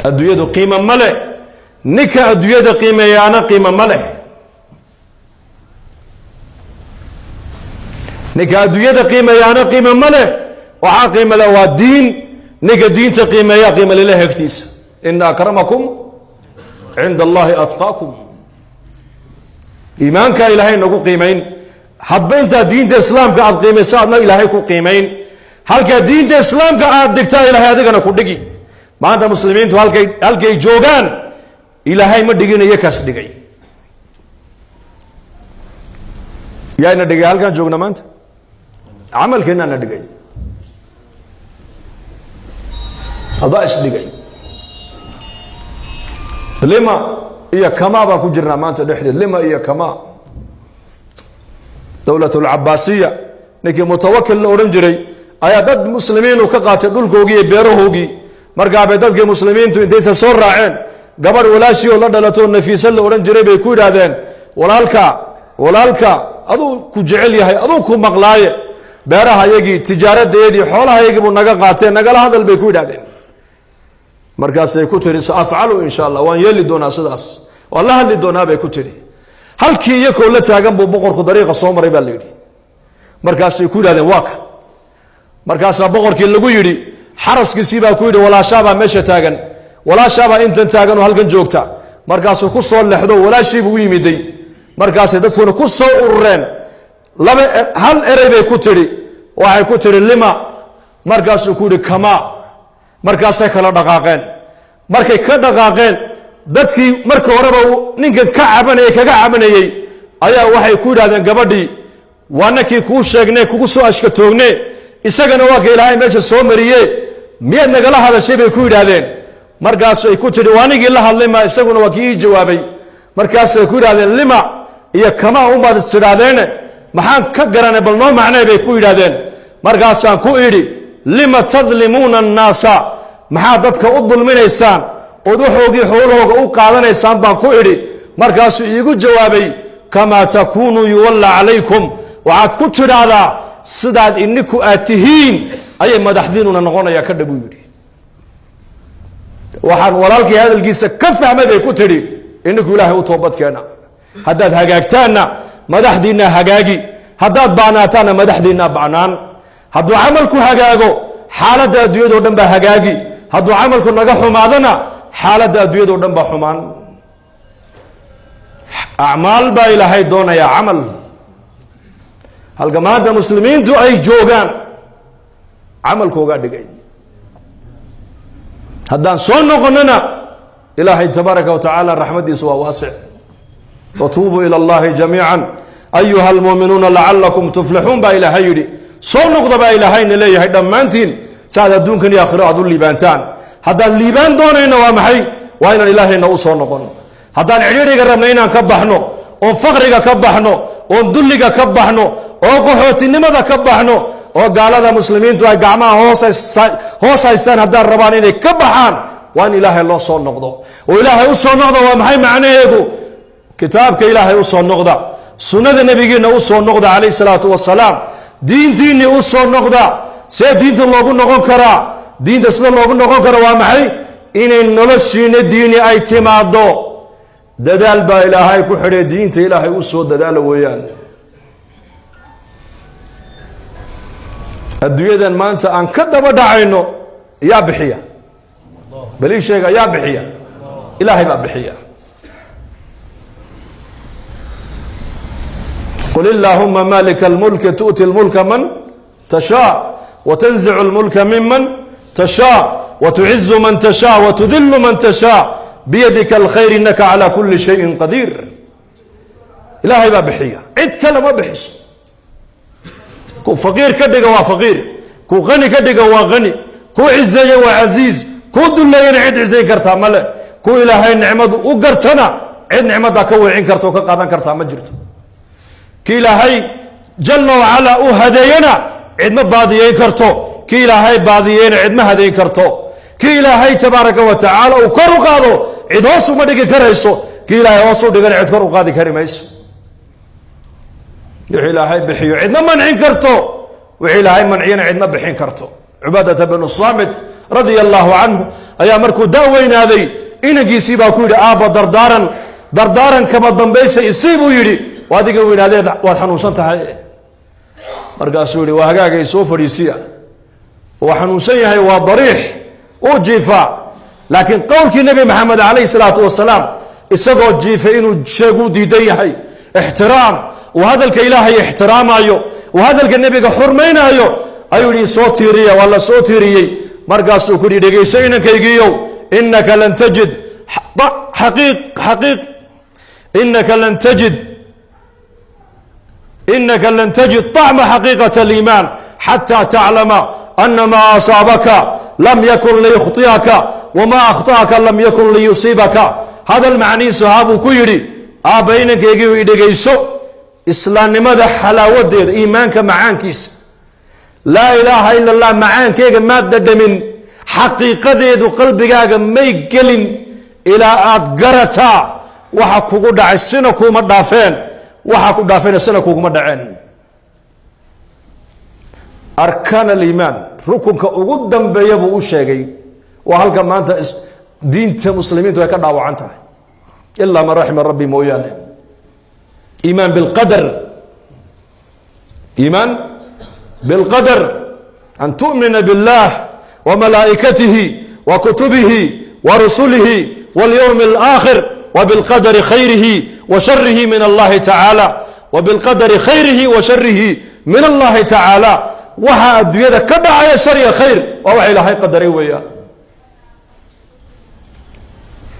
Adduunyadu qiimo ma leh, ninka adduunyada qiimeeyaana qiimo ma leh. Ninka adduunyada qiimeeyaana qiimo ma leh. Waxaa qiimo leh waa diin. Ninka diinta qiimeeya qiimo lileh agtiisa. Ina akramakum cinda allahi atqaakum. Iimaankaa Ilaahay nagu qiimayn. Hadba intaa diinta islaamka aad qiimayso, adna Ilaahay ku qiimayn. Halkaa diinta islaamka aad dhigtaa, Ilahay adigana ku dhigi. Maanta muslimiintu halkay joogaan Ilaahay ma dhiginayo, kaas dhigay. Yaana dhigay halkaan joogna maanta? Camalkeennaana dhigay, adaa isdhigay. Lima iyo kama baan ku jirnaa maanta dhexdeed, lima iyo kama. Dowlat alcabaasiya ninkii Mutawakil la odhan jiray ayaa dad muslimiinu ka qaatay dhulkoogii iyo beerahoogii. Markaabay dadkii muslimiintu intaysa soo raaceen gabadh walaashii oo la dhalatoo Nafiise la odhan jiray bay ku yidhaahdeen: walaalka, walaalka aduu ku jecel yahay, aduu ku maqlaaye, beeraha yagii, tijaaradeedii, xoolaha yagii buu naga qaateen, nagala hadal, bay ku yidhahdeen. Markaasay ku tidhi saafcalu insha allah, waan yeeli doonaa sidaas, waan la hadli doonaa bay ku tidhi. Halkii iyakoo la taagan buu boqorku dariiqa soo maray baa la yidhi. Markaasay ku yidhahdeen waa ka. Markaasaa boqorkii lagu yidhi, xaraskiisii baa ku yidhi walaashaabaa meesha taagan, walaashaabaa intan taagan oo halkan joogta. Markaasuu ku soo lexdo walaashiibuu u yimiday. Markaasay dadkuna ku soo urureen. Laba hal erey bay ku tidhi, waxay ku tidhi lima. Markaasuu ku yidhi kama. Markaasay kala dhaqaaqeen. Markay ka dhaqaaqeen dadkii marka horeba ninkan ka cabanayay kaga cabanayey ayaa waxay ku yidhahdeen gabadhii, waa nakii kuu sheegne, kugu soo ashkatoogne, isagana waa ka ilaahay meesha soo mariye, miyaad nagala hadashay bay ku yidhaahdeen. Markaasay ku tidhi waa nigii la hadlay ma, isaguna waa kii ii jawaabay. Markaasay ku yidhahdeen lima iyo kama unbaad istidhaadeene, maxaan ka garanay, bal noo macnay bay ku yidhahdeen. Markaasaan ku idhi lima tadlimuuna annaasa, maxaad dadka u dulminaysaan ood waxoogii xoolahooga u qaadanaysaan baan ku idhi. Markaasuu iigu jawaabay kamaa takuunuu yuwalla calaykum, waxaad ku tidhaahdaa sidaad ininku aad tihiin ayay madaxdiinuna noqonayaa ka dhab buu yidhi. Waxaan walaalkii hadalkiisa ka fahmay bay ku tidhi ininku ilaahay u toobadkeena, haddaad hagaagtaanna madaxdiinna hagaagi, haddaad ba'naataanna madaxdiinna ba'naan. Hadduu camalku hagaago xaaladda adduunyadoo dhan baa hagaagi, hadduu camalku naga xumaadona xaaladda adduunyadoo dhan baa xumaan. Acmaal baa ilaahay doonayaa, camal. Halka maanta muslimiintu ay joogaan camalkoogaa dhigay. Haddaan soo noqonona ilaahay tabaaraka wa tacaala raxmaddiisa waa waasic. Watuubuu ila allahi jamiica ayuha almuuminuuna lacalakum tuflixuun baa ilaahay yidhi. Soo noqda baa ilaahayna leeyahay dhammaantiin, si aad adduunkan iyo aakhiro aad u liibaantaan. Haddaan liibaan doonayno waa maxay? Waa inaan ilaahayna u soo noqono. Haddaan cidhiidhiga rabna inaan ka baxno, oon faqriga ka baxno, oon dulliga ka baxno, oo qaxootinimada ka baxno, oo gaalada muslimiintu ay gacmaha hoos haystaan haddaan rabaan inay ka baxaan, waa in ilaahay loo soo noqdo. Oo ilaahay u soo noqda waa maxay macnaheedu? Kitaabka ilaahay u soo noqda, sunnada nebigiina u soo noqda calayhi salaatu wasalaam, diintiinni u soo noqda. See diinta loogu noqon karaa? Diinta sida loogu noqon karo waa maxay? Inay noloshiina diini ay timaado. Dadaal baa ilaahay ku xidhay, diinta ilaahay u soo dadaala weeyaan. Adduunyadan maanta aan ka daba dhacayno yaa bixiya? Bal ii sheega, yaa bixiya? Ilaahay baa bixiya. Qul illaahuma maalika almulki tu'ti lmulka man tashaa watanzicu lmulka miman tashaa watucizu man tashaa watudillu man tashaa biyadika alkhayr inaka calaa kuli shayin qadiir. Ilaahay baa bixiya, cid kale ma bixiso. Ku faqiir ka dhiga waa faqiir, ku qani ka dhiga waa qani, ku cizeeya waa casiiz, ku duleeyana cid cizayn kartaa male, ku ilaahay nicmadu u gartana cid nicmaddaa ka weecin karta oo ka qaadan kartaa ma jirto. Ki ilaahay jalla wacalaa u hadeeyana cid ma baadiyeyn karto, ki ilaahay baadiyeyna cid ma hadeyn karto. Ki ilaahay tabaaraka wa tacaala uu kor u qaado cid hoos uma dhigi karayso, ki ilaahay hoos u dhigana cid kor u qaadi kari mayso. Wixii ilaahay bixiyo cidma mancin karto, wixii ilaahay manciyana cidma bixin karto. Cubaadata bnu saamit radia allahu canhu ayaa markuu da-weynaaday inankiisii baa ku yidhi aabba dardaaran, dardaaran kama dambaysa isii buu yidhi, waa adiga weynaadeed waad xanuunsan tahay. Markaasuu yihi waa hagaagay soo fadhiisiya, waa xanuunsan yahay, waa dariix uu jiifaa, laakiin qowlkii nebi maxamed calayhi salaatu wasalaam isagoo jiifay inuu sheeguu diidan yahay, ixtiraam uu hadalka ilaahay ixtiraamaayo, uu hadalka nebiga xurmaynaayo ayuu yihi soo tiiriya. Waa la soo tiiriyey. Markaasuu ku yihi dhegeyso inankaygiiyow, inaka lan tajid xaqiiq inaka lan tajid inaka lan tajid طacma xaqiiqaة اliimaan xatى taclama ana maa asaabaka lam yakun liyukhطi'aka wama akhطa'aka lam yakun liyusiibaka. Hadal macnihiisu ahaa buu ku yidhi aabba inankaygiiyo idhegeyso, islaamnimada xalaawadeeda, iimaanka macaankiisa, laa ilaaha ila allah macaankeyga maad dhadhamin, xaqiiqadeedu qalbigaaga may gelin ilaa aad garataa waxa kugu dhacay sina kuuma dhaafeen, waxa ku dhaafeena sina kuguma dhaceen. Arkaan aliimaan rukunka ugu dambeeya buu u sheegay Waa halka maanta diinta muslimiintu ay ka dhaawacan tahay, ilaa man raxima rabbi mooyaane. Iimaan bilqadar, iimaan bilqadar, an tu'mina biاllah wa malaa'ikatihi wa kutubihi wa rusulihi walyowmi alaakhir wa bilqadari khayrihi wa sharihi min allahi tacaala, wa bilqadari khayrihi wa sharihi min allahi tacaala. Waxa adduunyada ka dhacaya shar iyo khayr waa waxa Ilaahay qadaray weeyaan.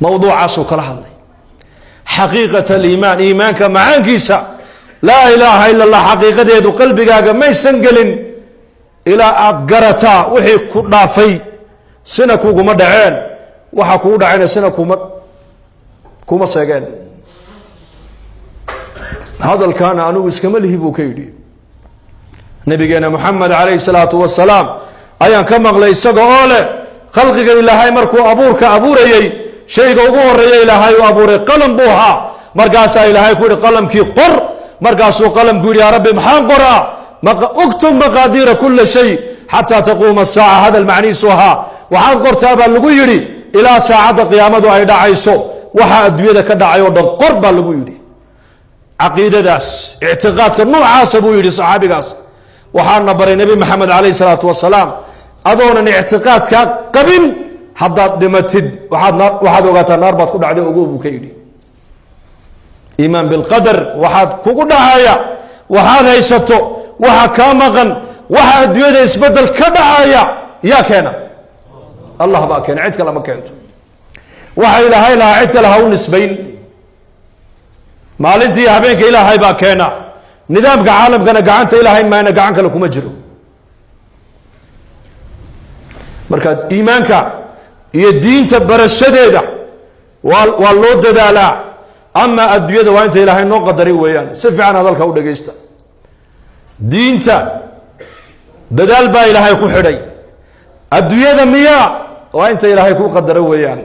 Mawduucaasuu kala hadlay xaqiiqat aliimaan, iimaanka macaankiisa. Laa ilaaha ila allah xaqiiqadeedu qalbigaaga maysan gelin ilaa aada garataa wixii ku dhaafay sina kuguma dhaceen, waxa kugu dhacayna sina kuma seegeen. Hadalkaana anigu iskama lihi buu ka yidhi. Nabigeena Moxamed calayhi salaatu wasalaam ayaan ka maqlay isaga oo leh khalqiga Ilaahay markuu abuurka abuurayey, shayga ugu horeeya Ilaahay uu abuuray qalam buu ahaa. Markaasaa Ilaahay ku yihi qalamkii qor. Markaasuu qalamku yidhi, yaa Rabbi, maxaan qoraa? Uktub maqaadiira kula shay xataa taquuma asaaca. Hadal macnihiisu ahaa waxaad qortaa baa lagu yidhi ilaa saacadda qiyaamadu ay dhacayso, waxa adduunyada ka dhacay oo dhan qor baa lagu yidhi. Caqiidadaas, ictiqaadka noocaasa buu yidhi saxaabigaas, waxaana baray Nebi Maxamed calayhi salaatu wasalaam. Adoonan ictiqaadkaa qabin haddaad dhimatid, waxaad ogaataa naar baad ku dhacday, ogow buu ka yidhi. Iimaan bilqadar, waxaad kugu dhacaya, waxaad haysato, waxa kaa maqan, waxa adduunyada isbedel ka dhacaya, yaa keena? Allah baa keena, cid kale ma keento. Waxa Ilaahay lahaa cid kale ha u nisbayn. Maalintii habeenka Ilaahay baa keena. Nidaamka caalamkana gacanta Ilaahay maana gacan kale kuma jiro. Marka iimaanka iyo diinta barashadeeda waa loo dadaalaa, ama adduunyada waa inta Ilaahay noo qadaray weeyaan. Si fiican hadalka u dhagaysta. Diinta dadaal baa Ilaahay ku xidhay, adduunyada miyaa waa inta Ilaahay ku qadaro weeyaan.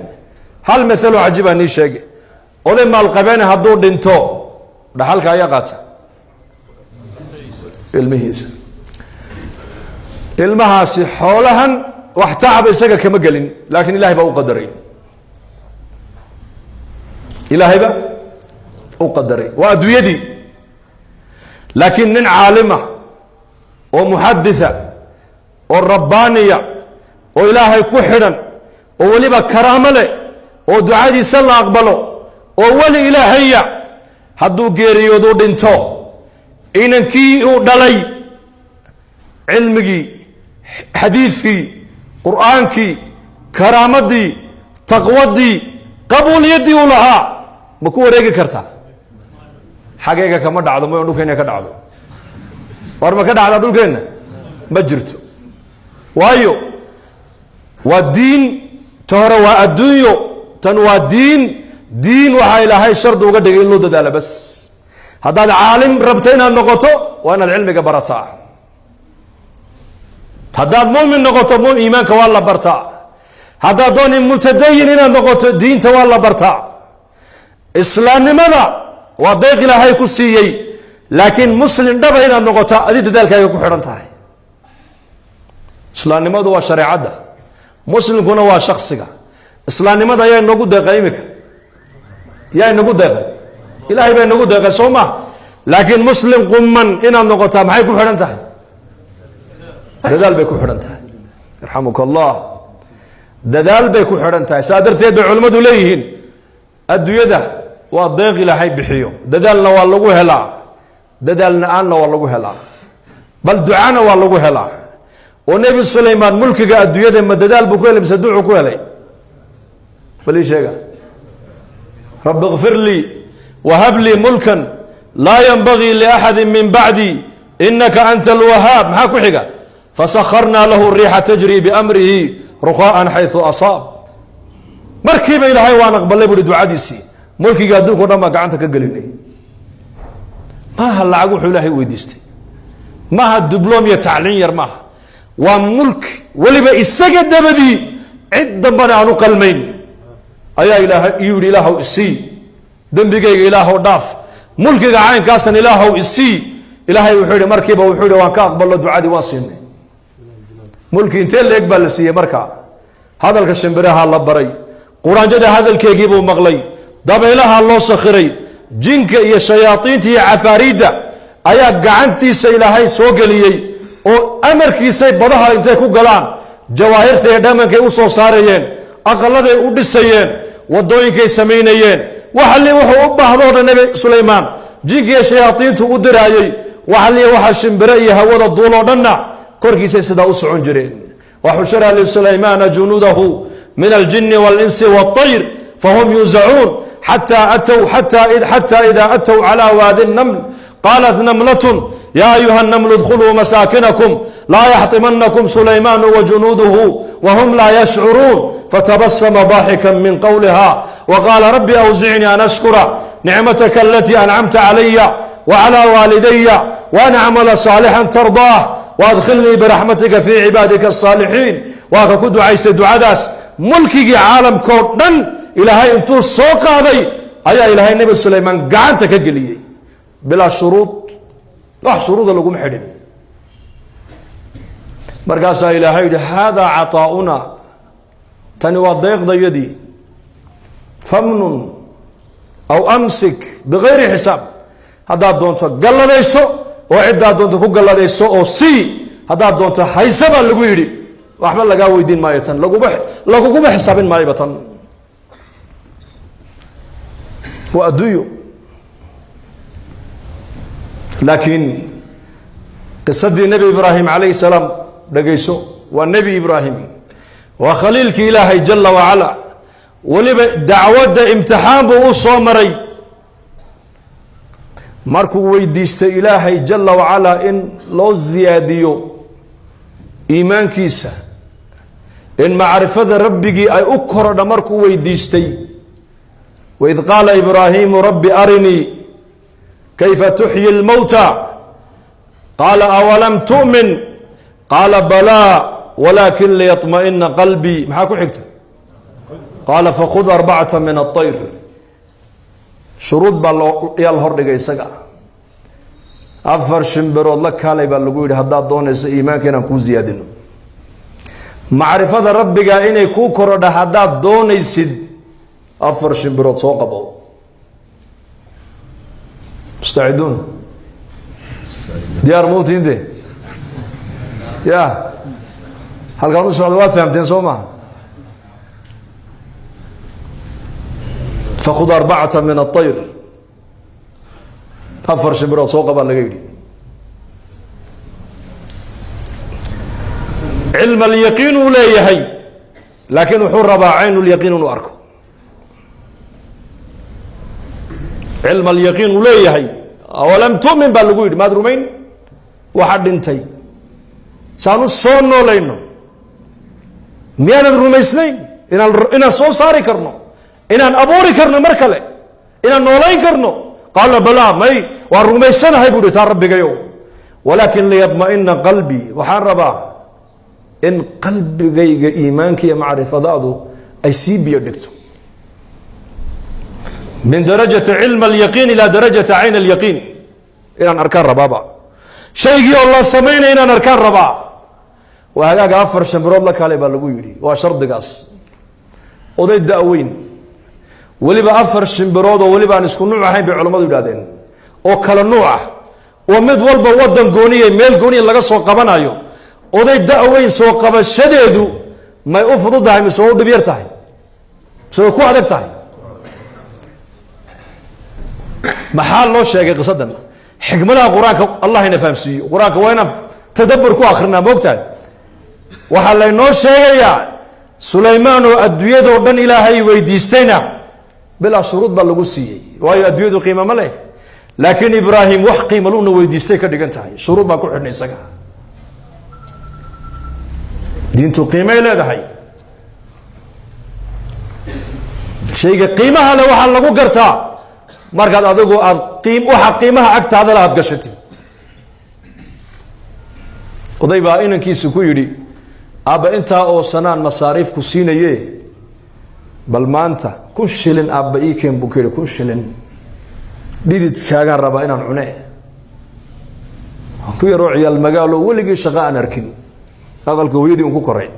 Hal mathalo cajiibaa nii sheegay. Oday maalqabeene hadduu dhinto, dhaxalka ayaa qaata ilmihiisa. Ilmahaasi xoolahan wax tacaba isaga kama gelin, laakiin Ilahay baa u qadaray, Ilaahay ba u qadaray, waa adduunyadii. Laakiin nin caalima oo muxaditha oo rabbaaniya oo Ilaahay ku xidhan oo weliba karaamo leh oo ducadiisa la aqbalo oo weli Ilaahaya hadduu geeriyoodu dhinto, inankii uu dhalay cilmigii, xadiidkii, qur-aankii, karaamadii, taqwadii, qabuuliyaddii uu lahaa ma ku wareegi kartaa? Xageega kama dhacdo, mayo dhulkeena ka dhacdo? War ma ka dhacdaa dhulkeenna? Ma jirto. Waayo waa diin, ta hore waa adduunyo, tan waa diin. Diin waxaa Ilaahay shardi uga dhigay in loo dadaalo bas. Haddaad caalim rabto inaad noqoto, waa inaad cilmiga barataa. Haddaad mumin noqoto, iimaanka waa la bartaa. Haddaad dooni mutadayin inaad noqoto, diinta waa la bartaa. Islaamnimada waa dayq Ilaahay ku siiyey, laakiin muslim dhaba inaad noqotaa adi dadaalkaaga ku xidhan tahay. Islaamnimadu waa shareecadda, muslimkuna waa shaksiga. Islaamnimada ayaa inagu deeqay iminka, yaa inagu deeqay? Ilaahay baa inagu deeqay, soo ma? Laakiin muslim quman inaad noqotaa maxay ku xidhan tahay? Dadaal bay ku xidhan tahay. Yarxamuka Allah. Dadaal bay ku xidhan tahay. Saa darteed bay culimmadu leeyihiin adduunyada waa deeq Ilaahay bixiyo, dadaalna waa lagu helaa, dadaal la-aanna waa lagu helaa, bal ducana waa lagu helaa. Oo Nebi Sulaymaan mulkiga adduunyada ma dadaal buu ku helay mise ducuu ku helay? Bal ii sheega. Rabbi ikfir lii wahab lii mulkan laa yanbagii liaxadi min bacdi inaka anta alwahaab. Maxaa ku xiga? Fasakharnaa lahu riixa tajri biamrihi ruqaa'an xaysu asaab. Markiiba Ilaahay waan aqbalay buuhi ducadiisii, mulkiga adduunka o dhan baa gacanta ka gelinay. Maaha lacag wuxuu Ilaahay weydiistay, maaha dibloom iyo tacliin yar maaha, waa mulk weliba isaga dabadii cid dambana aan u qalmayn ayaa Ilaahay iyuu yihi, Ilaahow isii, dembigayga Ilaahow dhaaf, mulkiga caynkaasan Ilaahow isii. Ilaahay wuxuu yihi markiiba, wuxuu yihi waan ka aqballo ducadii, waan siinay mulki. Intee leeg baa la siiyey markaa? Hadalka shimbiraha la baray, quraanjada hadalkeegii buu maqlay, dabaylaha loo sakhiray, jinka iyo shayaadiinta iyo cafaariidda ayaa gacantiisa Ilaahay soo geliyey oo amarkiisay badaha intay ku galaan jawaahirta iyo dhamankay u soo saarayeen, aqaladay u dhisayeen, wadooyinkay samaynayeen. Waxali wuxuu u baahdo o dhan Nebi Sulaymaan jinka iyo shayaadiintu u diraayey. Waxali waxa shimbire iyo hawada duuloo dhanna korkiisay sidaa u socon jireen. Waxushira lisulaymaana junuudahu min aljini walinsi waاطayr fahum yuuzacuun xata ida atow calى waadi الnaml qaalat namlatun ya ayuha الnamlu اdkhuluu masaakinakum laa yaxطimanakum sulaymaanu wajunuuduhu wahum laa yashcuruun. Fatabasama ضaaxika min qowliha waqaala rabbi awzicnii an ashkura nicmataka alatii ancamta calaya wclى waalidaya waan acmala saalixا tardaah waadkhilnii biraxmatika fii cibaadika asaalixiin. Waa ka ku ducaystay ducadaas. Mulkigii caalamkao dhan Ilaahay intuu soo qaaday ayaa Ilaahay Nebi Sulaymaan gacanta ka geliyey bilaa shuruud, wax shuruuda laguma xidhin. Markaasaa Ilaahay yihi: haadaa caطaa'una, tani waa deeqdayadii, famnun aw amsik bigayri xisaab. Haddaad doonto galladayso oo ciddaad doonto ku galladayso oo sii, haddaad doonto hayse baa lagu yidhi, waxba lagaa weydiin maayo, tan laguguma xisaabin maayoba. Tan waa adduunyo. Laakiin qisadii Nebi Ibraahim calayhi salaam dhegayso. Waa Nebi Ibraahim, waa khaliilkii Ilaahay jala wacala. Weliba dacwadda imtixaan buu u soo maray. Markuu weydiistay Ilaahay jala wacalaa in loo siyaadiyo iimaankiisa, in macrifada rabbigii ay u korodha, markuu weydiistay, waid qaala Ibraahiimu rabbi arinii kayfa tuxyi lmowta, qaala awalam tu'min, qaala balaa walaakin liyaطma'ina qalbii. Maxaa ku xigta? Qaala fakhud arbacata min aطayr. Shuruud baa yaa la hordhigay isaga. Afar shimbirood la kaalay baa lagu yidhi haddaad doonayso iimaanka inaan kuu siyaadino, macrifada rabbiga inay kuu korodha haddaad doonaysid, afar shimbirood soo qabo. Mustaciduun, diyaar mautiin de ya halkaan u socda waad fahamteen, soo maha? Fakhud arbacata min aطayr, afar shimbirood soo qabaa laga yidhi. Cilm alyaqiin uu leeyahay, laakiin wuxuu rabaa cayn lyaqiin inuu arko. Cilm alyaqiin uu leeyahay. Awalam tu'min baa lagu yidhi, maad rumayn waxa dhintay saanu soo noolayno? Miyaanad rumaysnayn inaan soo saari karno, inaan abuuri karno, mar kale inaan noolayn karno? Qaala balaa, may, waan rumaysanahay buu hi taa rabbigayow, walaakin liyadma'ina qalbii, waxaan rabaa in qalbigayga iimaanka iyo macrifadaadu ay sii biyo dhigto, min darajati cilm alyaqiin ilaa darajati cayn alyaqiin, inaan arkaan rabaaba shaygii oo la samaynaya inaan arkaan rabaa. Waa hagaaga, afar shimbirood la kale baa lagu yidhi, waa shardigaas. Oday da-weyn, weliba afar shimbirood oo weliba aan isku nuuc ahayn bay culammadu yidhahdeen, oo kala nuuc ah, oo mid walba wadan gooniya, meel gooniya laga soo qabanayo. Oday da-weyn soo qabashadeedu may u fududahay mise waa u dhib yar tahay mise way ku adag tahay? Maxaa loo sheegay qisadan? Xikmadaha Qur-aanka Allah ina fahamsiiyo. Qur-aanka waa inaan tadabur ku akrinaa, moogtahay. Waxaa laynoo sheegayaa Sulaymaan oo adduunyadoo dhan Ilaahay weydiistayna bilaa shuruud baa lagu siiyey, waayo adduunyadu qiimo ma leh. Laakiin Ibraahim wax qiima luna weydiistay ka dhigan tahay, shuruud baan ku xidhnay isaga. Diintu qiimay leedahay. Shayga qiimaha le waxaa lagu gartaa markaad adigu aad waxa qiimaha agtaada le aada gashatid. Oday baa inankiisa ku yidhi: aabba, intaa oo sanaan masaariifku siinaye, bal maanta 1000 shilin aabba ii keen, buu ka yidhi. 1000 shilin dhididkaagaan rabaa inaan cune. Ku yaroo ciyaal magaalo, weligii shaqo aan arkin, aqalka hooyadii un ku koray.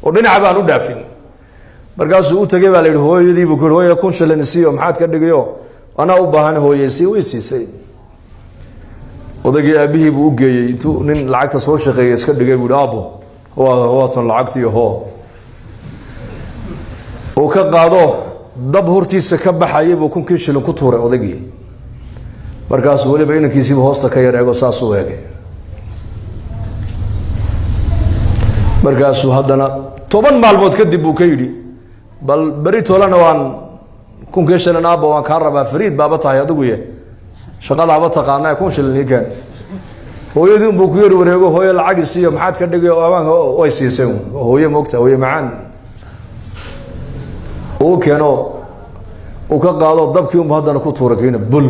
Oo dhinaca baan u dhaafin. Markaasuu u tegey baa la yidhi, hooyadii buu ku yidhi, hooya 1000 shilin siiyo, maxaad ka dhigayo, anaa u baahan hooyeysii. Way siisay. Odaygii aabbihii buu u geeyey. Intuu nin lacagta soo shaqeeyey iska dhigay buu yihi, aabbo, waatan lacagtii, hoo. Uu ka qaado, dab hortiisa ka baxayay buu 1000kii shilin ku tuuray odaygii. Markaasuu weliba inankiisiiba hoosta ka yar eego, saasuu eegay. Markaasuu haddana 10 maalmood kadib buu ka yidhi, bal beri toolana waan 1000kii shilin, aabba, waan kaa rabaa, fariid baaba tahay adigu ye, shaqadaaba taqaana, 1000 shilin ii keen. Hooyadii unbuu ku yar wareego, hooyo lacag isiiyo, maxaad ka dhigay, amaanka. Way siisay. Hooye moogta, hooye macaan. Uu keeno, uu ka qaado, dabkii unbu haddana ku tuuray kiina bul.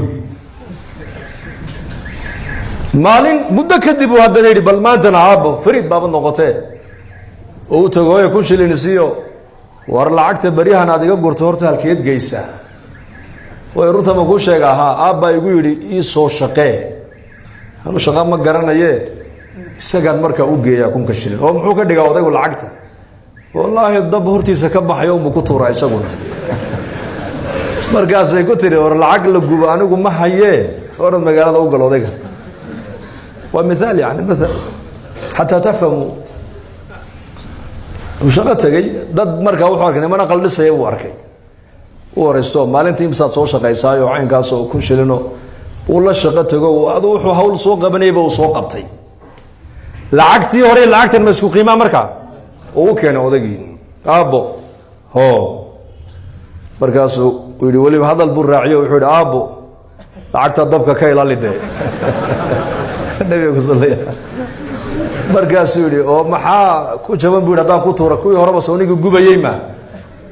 Maalin muddo kadib uu haddana yidhi, bal maantana aabbo, fariid baaba noqotee. Oo u tago, hooye, 1000 shilin isiiyo. War lacagta beryahan aad iga gurto horta halkeed geysaa? Way runta ma kuu sheega? Ahaa, aabbaa igu yidhi ii soo shaqee, anu shaqa ma garanaye, isagaan markaa u geeyaa 1000ka shilin. Oo muxuu ka dhigaa odaygu lacagta? Wallaahi dab hortiisa ka baxayo unbuu ku tuuraa isaguna. Markaasay ku tiri, war lacag la gubo anigu ma hayee, orad magaalada u gal odayga. Waa mithaal, yani mathal xataa tafhamu. Uu shaqo tegey dad, markaa wuxuu arkay niman aqal dhisaya buu arkay. U horeysto, maalintii imsaad soo shaqaysaayo? Caynkaasoo 1000 shilino. Uu la shaqo tego, adu wuxuu hawl soo qabanayba uu soo qabtay. Lacagtii hore lacagtan ma isku qiimaa? Markaa uu u keenay odaygii, aabbo, ho. Markaasuu yihi, weliba hadal buu raaciyo, wuxuu yihi, aabbo, lacagta dabka ka ilaali dee, nabiga ku sallaya. Markaasuu yihi, oo maxaa ku jaban? Bu yidhi, haddaan ku tuura kuwii horeba sownigii gubayey ma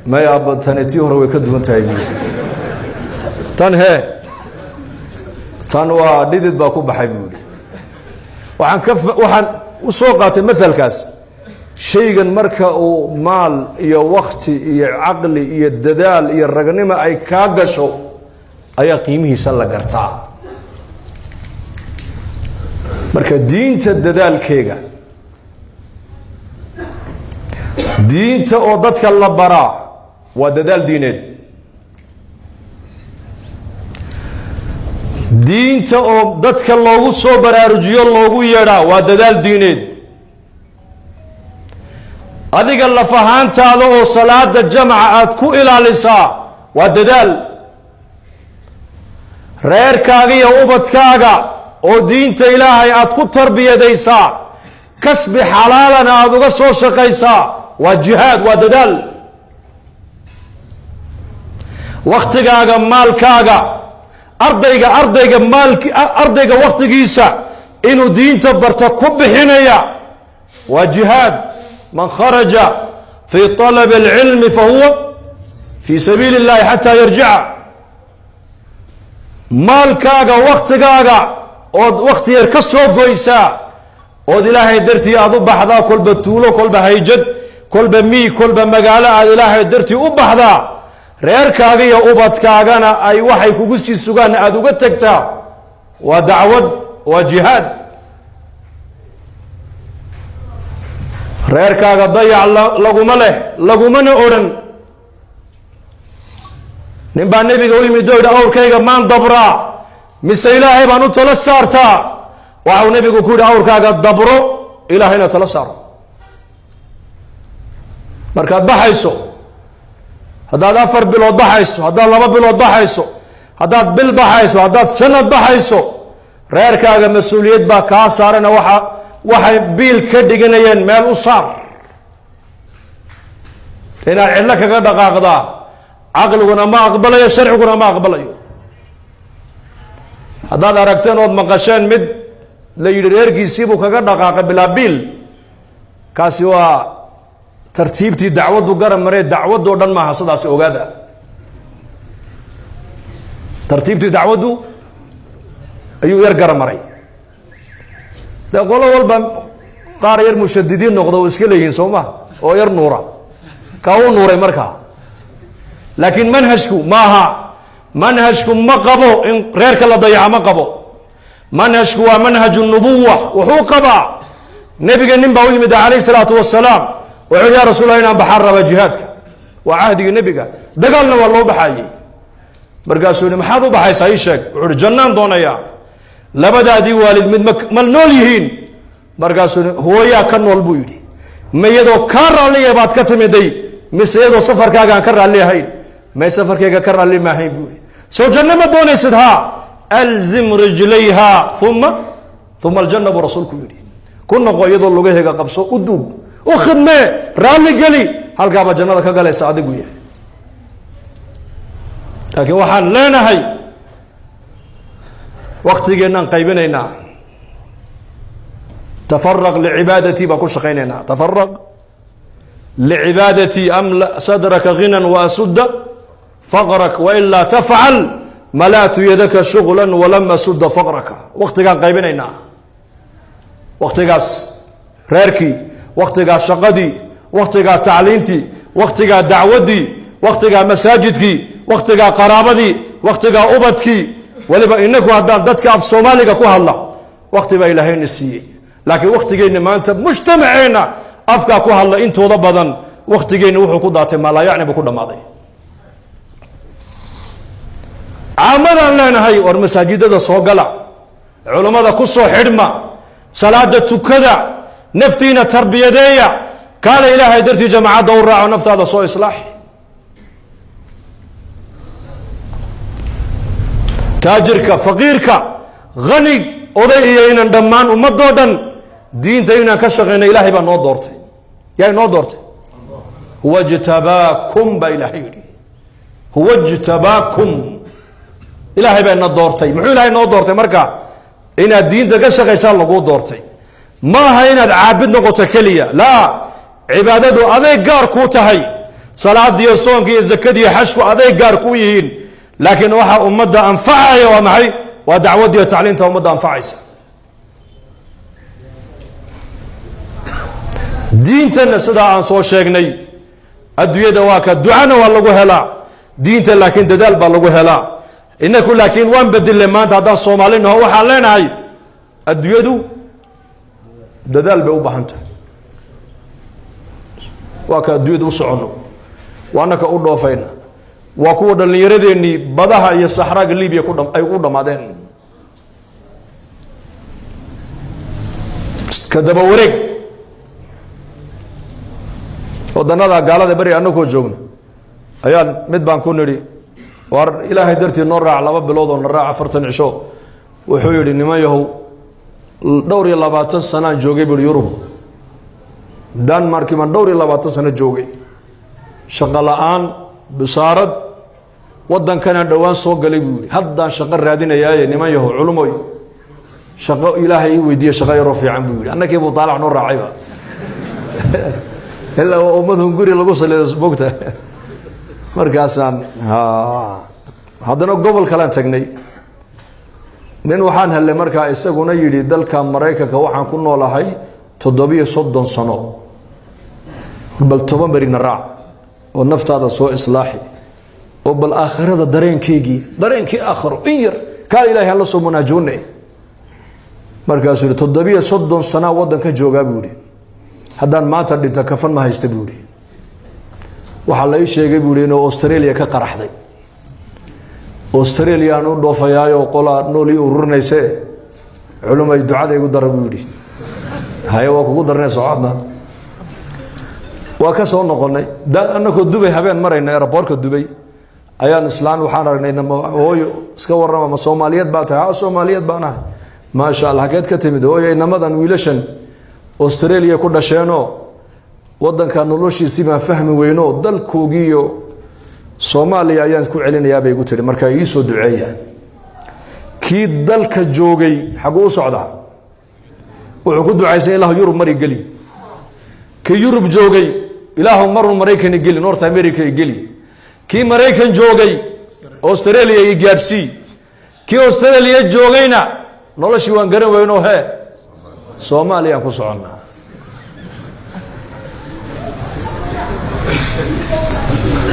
may aabba, tani tii hore way ka duwan tahay bu. Tan hee, tan waa dhidid baa ku baxay buu yihi. Waxaan ka waxaan u soo qaatay mahalkaas, shaygan marka uu maal iyo wakti iyo caqli iyo dadaal iyo ragnimo ay kaa gasho ayaa qiimihiisa la gartaa. Marka diinta dadaalkeega, diinta oo dadka la baraa waa dadaal diineed. Diinta oo dadka loogu soo baraarujiyo, loogu yeedhaa waa dadaal diineed. Adiga laf ahaantaada oo salaada jamca aada ku ilaalisaa waa dadaal. Reerkaaga iyo ubadkaaga oo diinta Ilaahay aada ku tarbiyadaysaa, kasbi xalaalana aada uga soo shaqaysaa waa jihaad, waa dadaal. Waktigaaga, maalkaaga, ardayga maalki, ardayga waktigiisa inuu diinta barto ku bixinaya waa jihaad. Man kharaja fi طalab اlcilmi fahuwa fi sabiili اllahi xataa yarjica. Maalkaaga, waktigaaga ood wakti yar ka soo goysaa ood Ilaahay dartii aada u baxdaa, kolba tuulo, kolba hayjad, kolba mii, kolba magaalo aada Ilaahay dartii u baxdaa, reerkaaga iyo ubadkaagana ay waxay kugu sii sugaan aada uga tegtaa, waa dacwad, waa jihaad. Reerkaaga dayac laguma leh, lagumana odhan. Nin baa nebiga u yimid oo yidhi, awrkayga maan dabraa mise Ilaahay baan u talo saartaa? Waxau nebigu ku yidhi, awrkaaga dabro, Ilaahayna talo saaro. Markaad baxayso, haddaad 4 bilood baxayso, haddaad 2 bilood baxayso, haddaad bil baxayso, haddaad sanad baxayso, reerkaaga mas-uuliyad baa kaa saarana. Waxa waxay biil ka dhiganayeen meel u saar. Inaad cidlo kaga dhaqaaqdaa caqliguna ma aqbalayo, sharciguna ma aqbalayo. Haddaad aragteen ood maqasheen mid la yidhi reerkiisiibuu kaga dhaqaaqay bilaa biil, kaasi waa tartiibtii dacwaddu garab maree, dacwadoo dhan maaha sidaasi. Ogaada, tartiibtii dacwaddu ayuu yar garab maray. Dee qolo walba qaar yar mushadidiin noqdo o iska leeyihiin, soo ma, oo yar nuura kaa u nuuray markaa. Laakiin manhajku maaha, manhajku ma qabo in reerka la dayaca, ma qabo. Manhajku waa manhaj nubuwa. Wuxuu qabaa, nebiga nin baa u yimid calayh isalaatu wasalaam. Wuxuu yaa rasuulallah inaan baxaan rabaa jihaadka, waa cahdigii nebiga, dagaalna waa loo baxayey. Markaasuu yihi maxaad u baxaysaa ii sheeg? Wuxuu ihi jannaan doonayaa. Labadaadii waalid mid ma nool yihiin? Markaasuu yihi hooyaa ka nool buu yidhi. Ma iyadoo kaa raalliya baad ka timiday mise iyadoo safarkaagaan ka raalli ahayn? May safarkayga ka raalli maahayn buu yihi. Soo janno ma doonaysid? Haa. Alzim rijlayha uma aljanna buu rasuulku yidhi. Ku noqo iyadoo lugaheega qabso, u duug, u khidmee, raalli geli, halkaabaa jannada ka galaysa adigu yahay. Laakiin waxaan leenahay waktigeennaan qaybinaynaa, tafaraq licibaadatii baan ku shaqaynaynaa. Tafaraq licibaadatii amla sadraka ghinan waasudda faqrak wailaa tafcal malatu yadaka shugla walam asudda faqraka. Waktigaan qaybinaynaa, waktigaas reerkii, waktigaa shaqadii, waktigaa tacliintii, waktigaa dacwaddii, waktigaa masaajidkii, waktigaa qaraabadii, waktigaa ubadkii. Waliba inaku haddaan dadka af soomaaliga ku hadla wakti baa ilaahayna siiyey, laakiin waktigeenna maanta mujtamaceenna afkaa ku hadla intooda badan waktigeenna wuxuu ku daatay maalaayacni buu ku dhammaaday. Caamadaan leenahay war masaajidada soo gala, culammada ku soo xidhma, salaada tukada, naftiina tarbiyadeeya, kaala ilaahay dartii jamaacadda u raaco, naftaada soo islaaxi. Taajirka, faqiirka, hani, oday iyo inan, dhammaan ummadoo dhan diinta inaan ka shaqeyno ilaahay baa noo doortay. Yaa inoo doortay? Huwa jtabaakum baa ilaahay yidhi. Huwa jtabaakum, ilaahay baa ina doortay. Muxuu ilaahay noo doortay? Marka inaad diinta ka shaqaysaa laguu doortay. Ma aha inaad caabid noqoto keliya, laa, cibaadadu aday gaar kuu tahay, salaadiiyo soonka iyo zakadiiyo xashku aday gaar kuu yihiin, laakiin waxaa ummadda anfacaya waa maxay? Waa dacwaddiiyo tacliinta ummadda anfacaysa. Diintana sidaa aan soo sheegnay adduunyada waa ka ducana waa lagu helaa, diinta laakiin dadaal baa lagu helaa. Inaku laakiin waan bedilnay maanta haddaan soomaali naho, waxaan leenahay adduunyadu dadaal bay u baahan tahay. Waa ka adduunyada u soconno, waana ka u dhoofayna, waa kuwa dhallinyaradeenii badaha iyo saxraaga Libiya ay u dhammaadeen. Iska daba wareeg wadanada gaalada beri annakoo joogno ayaan mid baan ku nidhi war ilaahay dartii noo raac 2 bilood oo na raac 40 cisho. Wuxuu yidhi niman yahow dhowr iyo 20 sanaan joogay buri Yurub, Denmark baan dhowr iyo 20 sano joogay, shaqo la-aan, bisaarad, waddankanaan dhowaan soo galay buu yidhi, haddaan shaqo raadinayaaye niman yahow culumoy shaqo ilaahay ii weydiiye, shaqo yaroo fiican buu yidhi. Annakii buu taalac noo raacayba ilaa waa ummad hunguri lagu salido mogta. Markaasaan haddana gobol kalean tagnay, nin waxaan helnay markaa isaguna yidhi dalka Maraykanka waxaan ku noolahay 37 sano, bal 10 berina raac oo naftaada soo islaaxi, oo bal aakhirada dareenkeygii, dareenkii aakhiro in yar kaa ilaahay aan la soo munaajoonay. Markaasuu yihi 37 sanaa waddanka joogaa buu yihi, haddaan maanta dhinta kafan ma haysta buu yihi. Waxaa la ii sheegay buu yihi inuu Australia ka qaraxday, Australia aan u dhoofayaayo qolaa nool ii ururinayse, culumay ducada igu dara buu yidhi. Haye waa kugu darnay socodna. Waa ka soo noqonnay annakoo Dubay habeen marayna airportka Dubay ayaan islaan waxaan aragnay hooyo iska warrama, ma Soomaaliyeed baa tahay? Ha, Soomaaliyeed baan ahay. Maasha Allah, hakeed ka timid? Hooyo inamadan wiilashan Australia ku dhasheenoo waddanka noloshiisii baan fahmi weyno, dalkoogiiyo Soomaaliya ayaan ku celinayaa bay igu tihi, markaa ii soo duceeya. Kii dalka joogay xaguu u socdaa? Wuxuu ku ducaysay ilaahu Yurub mari geli. Kii Yurub joogay ilaahu marun Maraykan geli, North America geli. Kii Maraykan joogay Australia i gaadhsii. Kii Australia joogayna noloshii waan garan weyno, hee Soomaaliyaan ku soconnaa.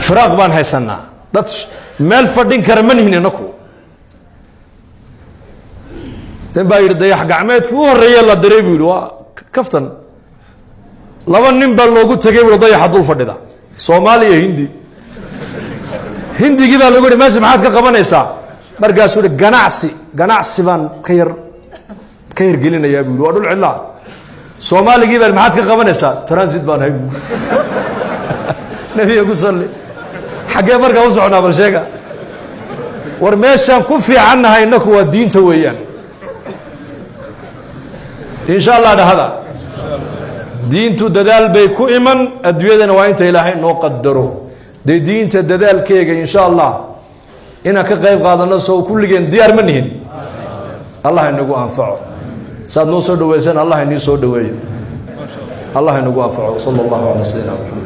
Firaaq baan haysanaa, dad meel fadhin kara ma nihin inaku. Nin baa yidhi dayax gacmeedkii u horreeye la diray buu yidhi, waa kaftan Laba nin baa loogu tegay buui dayaxa dul fadhida, Soomaaliya, Hindi. Hindigii baa lagu yihi, "Meesha maxaad ka qabanaysaa?" Markaasuu yihi, "Ganacsi, ganacsi baan ka yar ka hirgelinayaa," bu yidhi. "Waa dhul cidlaa." Soomaaligii baa, "Maxaad ka qabanaysaa?" "Transit baan hay," bu. Nebiga ku salli. Xaggee markaa u soconaa? Bal sheega. War meeshaan ku fiicannahay innaku waa diinta weeyaan. Insha Allah dhahada. Diintu dadaal bay ku iman, adduunyadana waa inta Ilaahay noo qadaro. Dee diinta dadaalkeega insha Allah inaan ka qayb qaadano, sow kulligeen diyaar ma nihin? Allah inagu anfaco. Saad noo soo dhaweyseen, Allah inii soo dhaweeyo. Allah inagu anfaco. Sala allahu calaa sayidina Maxamed.